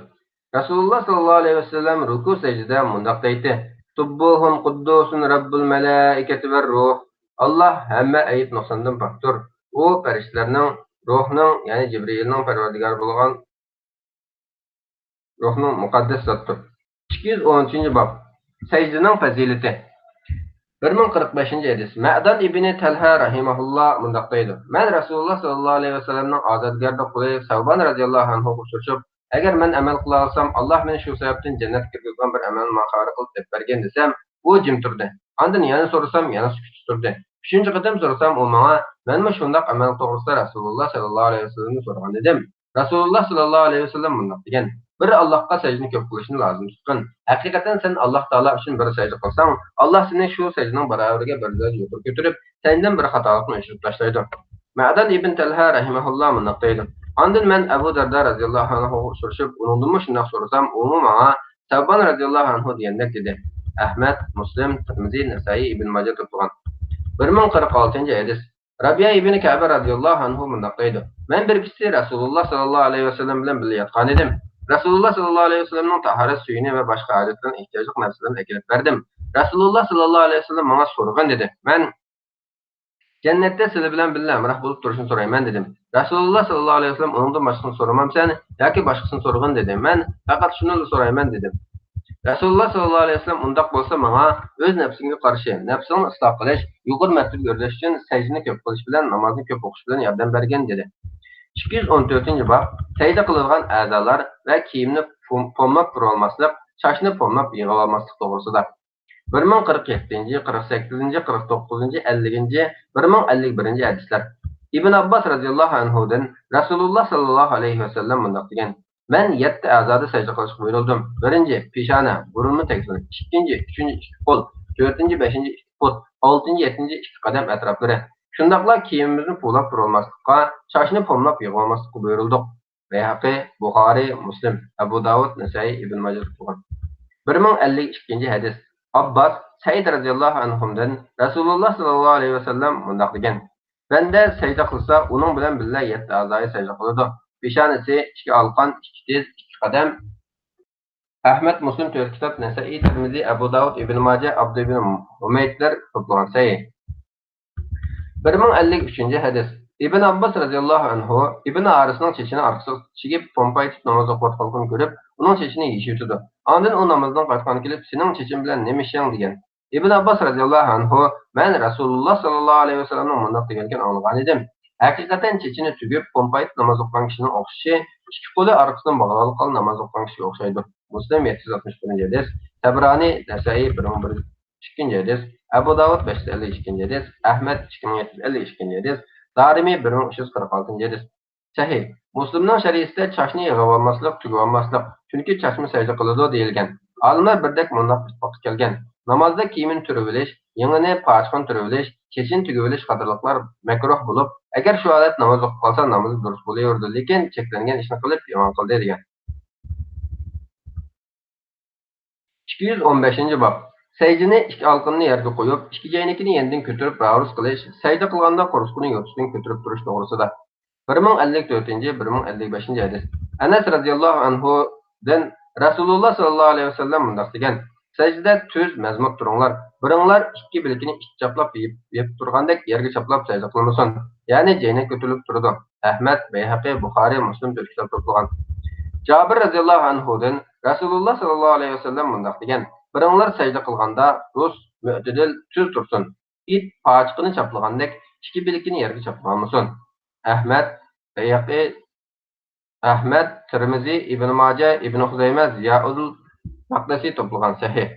رەسۇلۇللاھ ساللاللاھۇ ئەلەيھى ۋەسەللەم رۇكۇ سەجدىدە مۇنداق دەيتتى: سۇببۇھۇن قۇددۇسۇن رەببۇل مەلائىكەتى ۋەر روھ. ئاللاھ ھەممە ئەيىب نۇقساندىن پاكتۇر. ئۇ پەرىشتىلەرنىڭ، روھنىڭ، يەنى جىبرىئىلنىڭ پەرۋەردىگارى بولغان روھنىڭ مۇقەددەس زاتتۇر. ئىككى يۈز ئون ئۈچىنچى باب. سەجدىنىڭ پەزىلىتى. بىر مىڭ قىرىق بەشىنچى ھەدىس. مەئدان ئىبنى تەلھە رەھىمەھۇللا مۇنداق دەيدۇ: مەن رەسۇلۇللا ساللاللاھۇ ئەلەيھى ۋەسەللەمنىڭ ئازادىگەردە قۇلى سەۋبان رەزىياللاھۇ ئەنھۇغا ئۇچرىشىپ، ئەگەر مەن ئەمەل قىلالىسام، ئاللاھ مېنى شۇ سەۋەبتىن جەننەتكە كىرگۈزىدىغان بىر ئەمەلنى ماڭا خەۋەر قىلىپ دەپ بەرگىن دېسەم، ئۇ جىم تۇردى. ئاندىن يەنە سورىسام، يەنە سۈكۈتتە تۇردى. ئۈچىنچى قېتىم سورىسام، ئۇ ماڭا، مەنمۇ شۇنداق ئەمەل توغرىسىدا رەسۇلۇللا ساللاللاھۇ ئەلەيھى ۋەسەللەمدىن سورىغان ئىدىم. رەسۇلۇللا ساللاللاھۇ ئەلەيھى ۋەسەللەم مۇنداق دېگەن: بىر ئاللاھقا سەجدىنى كۆپ قىلىشنى لازىم تۇتقىن. ھەقىقەتەن سەن ئاللاھ تائالا ئۈچۈن بىر سەجدە قىلساڭ، ئاللاھ سېنى شۇ سەجدىنىڭ باراۋىرىگە بىر دەرىجە يۇقىرى كۆتۈرۈپ، سەندىن بىر خاتالىقنى ئۆچۈرۈپ تاشلايدۇ. مەئدان ئىبن تەلھە رەھىمەھۇللا مۇنداق دەيدۇ: ئاندىن مەن ئەبۇ دەردە رەزىياللاھۇ ئەنھۇغا ئۇچرىشىپ، ئۇنىڭدىنمۇ شۇنداق سورىسام، ئۇمۇ ماڭا سەۋبان رەزىياللاھۇ ئەنھۇ دېگەندەك دېدى. ئەھمەد، مۇسلىم، تىرمىزى، نەسائىي، ئىبن ماجە توپلىغان. بىر مىڭ قىرىق ئالتىنچى ھەدىس. رابىيە ئىبنى كەبە رەزىياللاھۇ ئەنھۇ مۇنداق دەيدۇ: مەن بىر كېچىسى رەسۇلۇللا ساللاللاھۇ ئەلەيھى ۋەسەللەم بىلەن بىللە ياتقانىدىم. رەسۇلۇللا ساللاللاھۇ ئەلەيھى ۋەسەللەمنىڭ تاھارەت سۈيىنى ۋە باشقا ھاجەتلىرىنى ئېھتىياجلىق نەرسىلەرنى ئەكېلىپ بەردىم. رەسۇلۇللا ساللاللاھۇ ئەلەيھى ۋەسەللەم ماڭا سورىغىن دېدى. مەن جەننەتتە سىلەر بىلەن بىللە ھەمراھ بولۇپ تۇرۇشنى سورايمەن دېدىم. رەسۇلۇللا ساللاللاھۇ ئەلەيھى ۋەسەللەم ئۇنىڭدىن باشقىسىنى سورىمامسەن ياكى باشقىسىنى سورىغىن دېدى. مەن پەقەت شۇنىلا سورايمەن دېدىم. رەسۇلۇللا ساللاللاھۇ ئەلەيھى ۋەسەللەم ئۇنداق بولسا ماڭا ئۆز نەپسىڭگە قارشى، نەپسىڭنى ئىسلاھ قىلىش، يۇقىرى مەرتىبىگە ئۆرلەش ئۈچۈن سەجدىنى كۆپ قىلىش بىلەن نامازنى كۆپ ئوقۇش بىلەن ياردەم بەرگىن دېدى. ئىككى يۈز ئون تۆتىنچى باب. سەجدە قىلىدىغان ئەزالار ۋە كىيىمنى پوم-، پوملاپ تۇرۇۋالماسلىق، چاچنى پوملاپ يىغىۋالماسلىق توغرىسىدا. بىر مىڭ قىرىق يەتتىنچى، قىرىق سەككىزىنچى، قىرىق توققۇزىنچى، ئەللىكىنچى، بىر مىڭ ئەللىك بىرىنچى ھەدىسلەر. ئىبن ئابباس رەزىياللاھۇ ئەنھۇدىن رەسۇلۇللا ساللاللاھۇ ئەلەيھى ۋەسەللەم مۇنداق دېگەن: مەن يەتتە ئەزادا سەجدە قىلىشقا بۇيرۇلدۇم. بىرىنچى، پېشانە، بۇرۇنمۇ تەكشۈرۈڭ. ئىككىنچى، ئۈچىنچى، ئىككى قول. تۆتىنچى، بەشىنچى، ئىككى پۇت. ئالتىنچى، يەتتىنچى، ئىككى قەدەم ئەتراپلىرى. شۇنداقلا كىيىمىمىزنى پۇۋلاپ تۇرالماسلىققا، چاچنى پوملاپ يىغىۋالماسلىققا بۇيرۇلدۇق. بەيھەقى، بۇخارىي، مۇسلىم، ئەبۇ داۋۇد، نەسائىي، ئىبن ماجە توپلىغان. بىر مىڭ ئەللىك ئىككىنچى ھەدىس. ئابباس، سەئىد رەزىياللاھۇ ئەنھۇمدىن رەسۇلۇللا ساللاللاھۇ ئەلەيھى ۋەسەللەم مۇنداق دېگەن: بەندە سەجدە قىلسا، ئۇنىڭ بىلەن بىللە يەتتە ئەزايى سەجدە قىلىدۇ. پېشانىسى، ئىككى ئالىقان، ئىككى تىز، ئىككى قەدەم. ئەھمەد، مۇسلىم، تۆت كىتاب، نەسائىي، تىرمىزى، ئەبۇ داۋۇد، ئىبن ماجە، ئابدۇ ئىبن ھۇمەيدلەر توپلىغان سەھىھ. بىر مىڭ ئەللىك ئۈچىنچى ھەدىس. ئىبن ئابباس رەزىياللاھۇ ئەنھۇ ئىبن ھارىسنىڭ چېچىنى ئارقىسىغا چىگىپ، پومپايتىپ ناماز ئوقۇۋاتقانلىقىنى كۆرۈپ، ئۇنىڭ چېچىنى يېشىۋېتىدۇ. ئاندىن ئۇ نامازدىن قايتقان كېلىپ، سېنىڭ چېچىڭ بىلەن نېمە ئىشىڭ؟ دېگەن. ئىبن ئابباس رەزىياللاھۇ ئەنھۇ، مەن رەسۇلۇللا ساللاللاھۇ ئەلەيھى ۋەسەللەمنىڭ مۇنداق دېگەنلىكىنى ئاڭلىغانىدىم. ھەقىقەتەن چېچىنى تۈگۈپ، پومپايتىپ ناماز ئوقۇغان كىشىنىڭ ئوخشىشى ئىككى قولى ئارقىسىدىن باغلانغان ناماز ئوقۇغان كىشىگە ئوخشايدۇ. مۇسلىم، يەتتە يۈز ئاتمىش بىرىنچى ھەدىس. تەبرانى، نەسائىي، بىر مىڭ بىر يۈز ئىككىنچى ھەدىس، ئەبۇ داۋۇد بەش يۈز ئەللىك ئىككىنچى ھەدىس، ئەھمەد ئىككى مىڭ يەتتە يۈز ئەللىك ئىككىنچى ھەدىس، دارىمى بىر مىڭ ئۈچ يۈز قىرىق ئالتىنچى ھەدىس. سەھىھ. مۇسلىمنىڭ شەرىئىتىدە چاچنى يىغىۋالماسلىق، تۈگىۋالماسلىق، چۈنكى چاچمۇ سەجدە قىلىدۇ دېيىلگەن. ئالىملار بىردەك مۇنداق ئىتتىپاققا كەلگەن، نامازدا كىيىمىنى تۈرۈۋېلىش، يېڭىنى، پاچىقىنى تۈرۈۋېلىش، چېچىنى تۈگۈۋېلىش قاتارلىقلار مەكرۇھ بولۇپ، ئەگەر شۇ ھالەت ناماز ئوقۇپ قالسا، نامىزى دۇرۇس بولۇۋېرىدۇ، لېكىن چەكلەنگەن ئىشنى قىلىپ يامان قىلدى دېگەن. ئىككى يۈز ئون بەشىنچى باب. سەجدىنى ئىككى ئالىقىنىنى يەرگە قويۇپ، ئىككى جەينىكىنى يېنىدىن كۆتۈرۈپ راۋۇرۇس قىلىش، سەجدە قىلغاندا قورسىقىنى يوتىسىدىن كۆتۈرۈپ تۇرۇش توغرىسىدا. بىر مىڭ ئەللىك تۆتىنچى، بىر مىڭ ئەللىك بەشىنچى ھەدىس. ئەنەس رەزىياللاھۇ ئەنھۇدىن رەسۇلۇللا ساللاللاھۇ ئەلەيھى ۋەسەللەم مۇنداق دېگەن، سەجدىدە تۈز مەزمۇت تۇرۇڭلار. بىرىڭلار ئىككى بىلىكىنى ئىت چاپلاپ يېيىپ، يېپىپ تۇرغاندەك يەرگە چاپلاپ سەجدە قىلمىسۇن. يەنى جەينەك كۆتۈرۈلۈپ تۇرىدۇ. ئەھمەد، بەيھەقى، بۇخارىي، مۇسلىم تۆت كىتاب توپلىغان. جابىر رەزىياللاھۇ ئەنھۇدىن رەسۇلۇللا ساللاللاھۇ ئەلەيھى ۋەسەللەم مۇنداق دېگەن، بىرىڭلار سەجدە قىلغاندا رۇس، مۆتىدىل، تۈز تۇرسۇن. ئىت پاچىقىنى چاپلىغاندەك ئىككى بىلىكىنى يەرگە چاپلىغانمىسۇن؟ ئەھمەد، بەيھەقى، ئەھمەد، تىرمىزى، ئىبن ماجە، ئىبن خۇزەيمە، زىيائۇل مەقدىسى توپلىغان سەھىھ.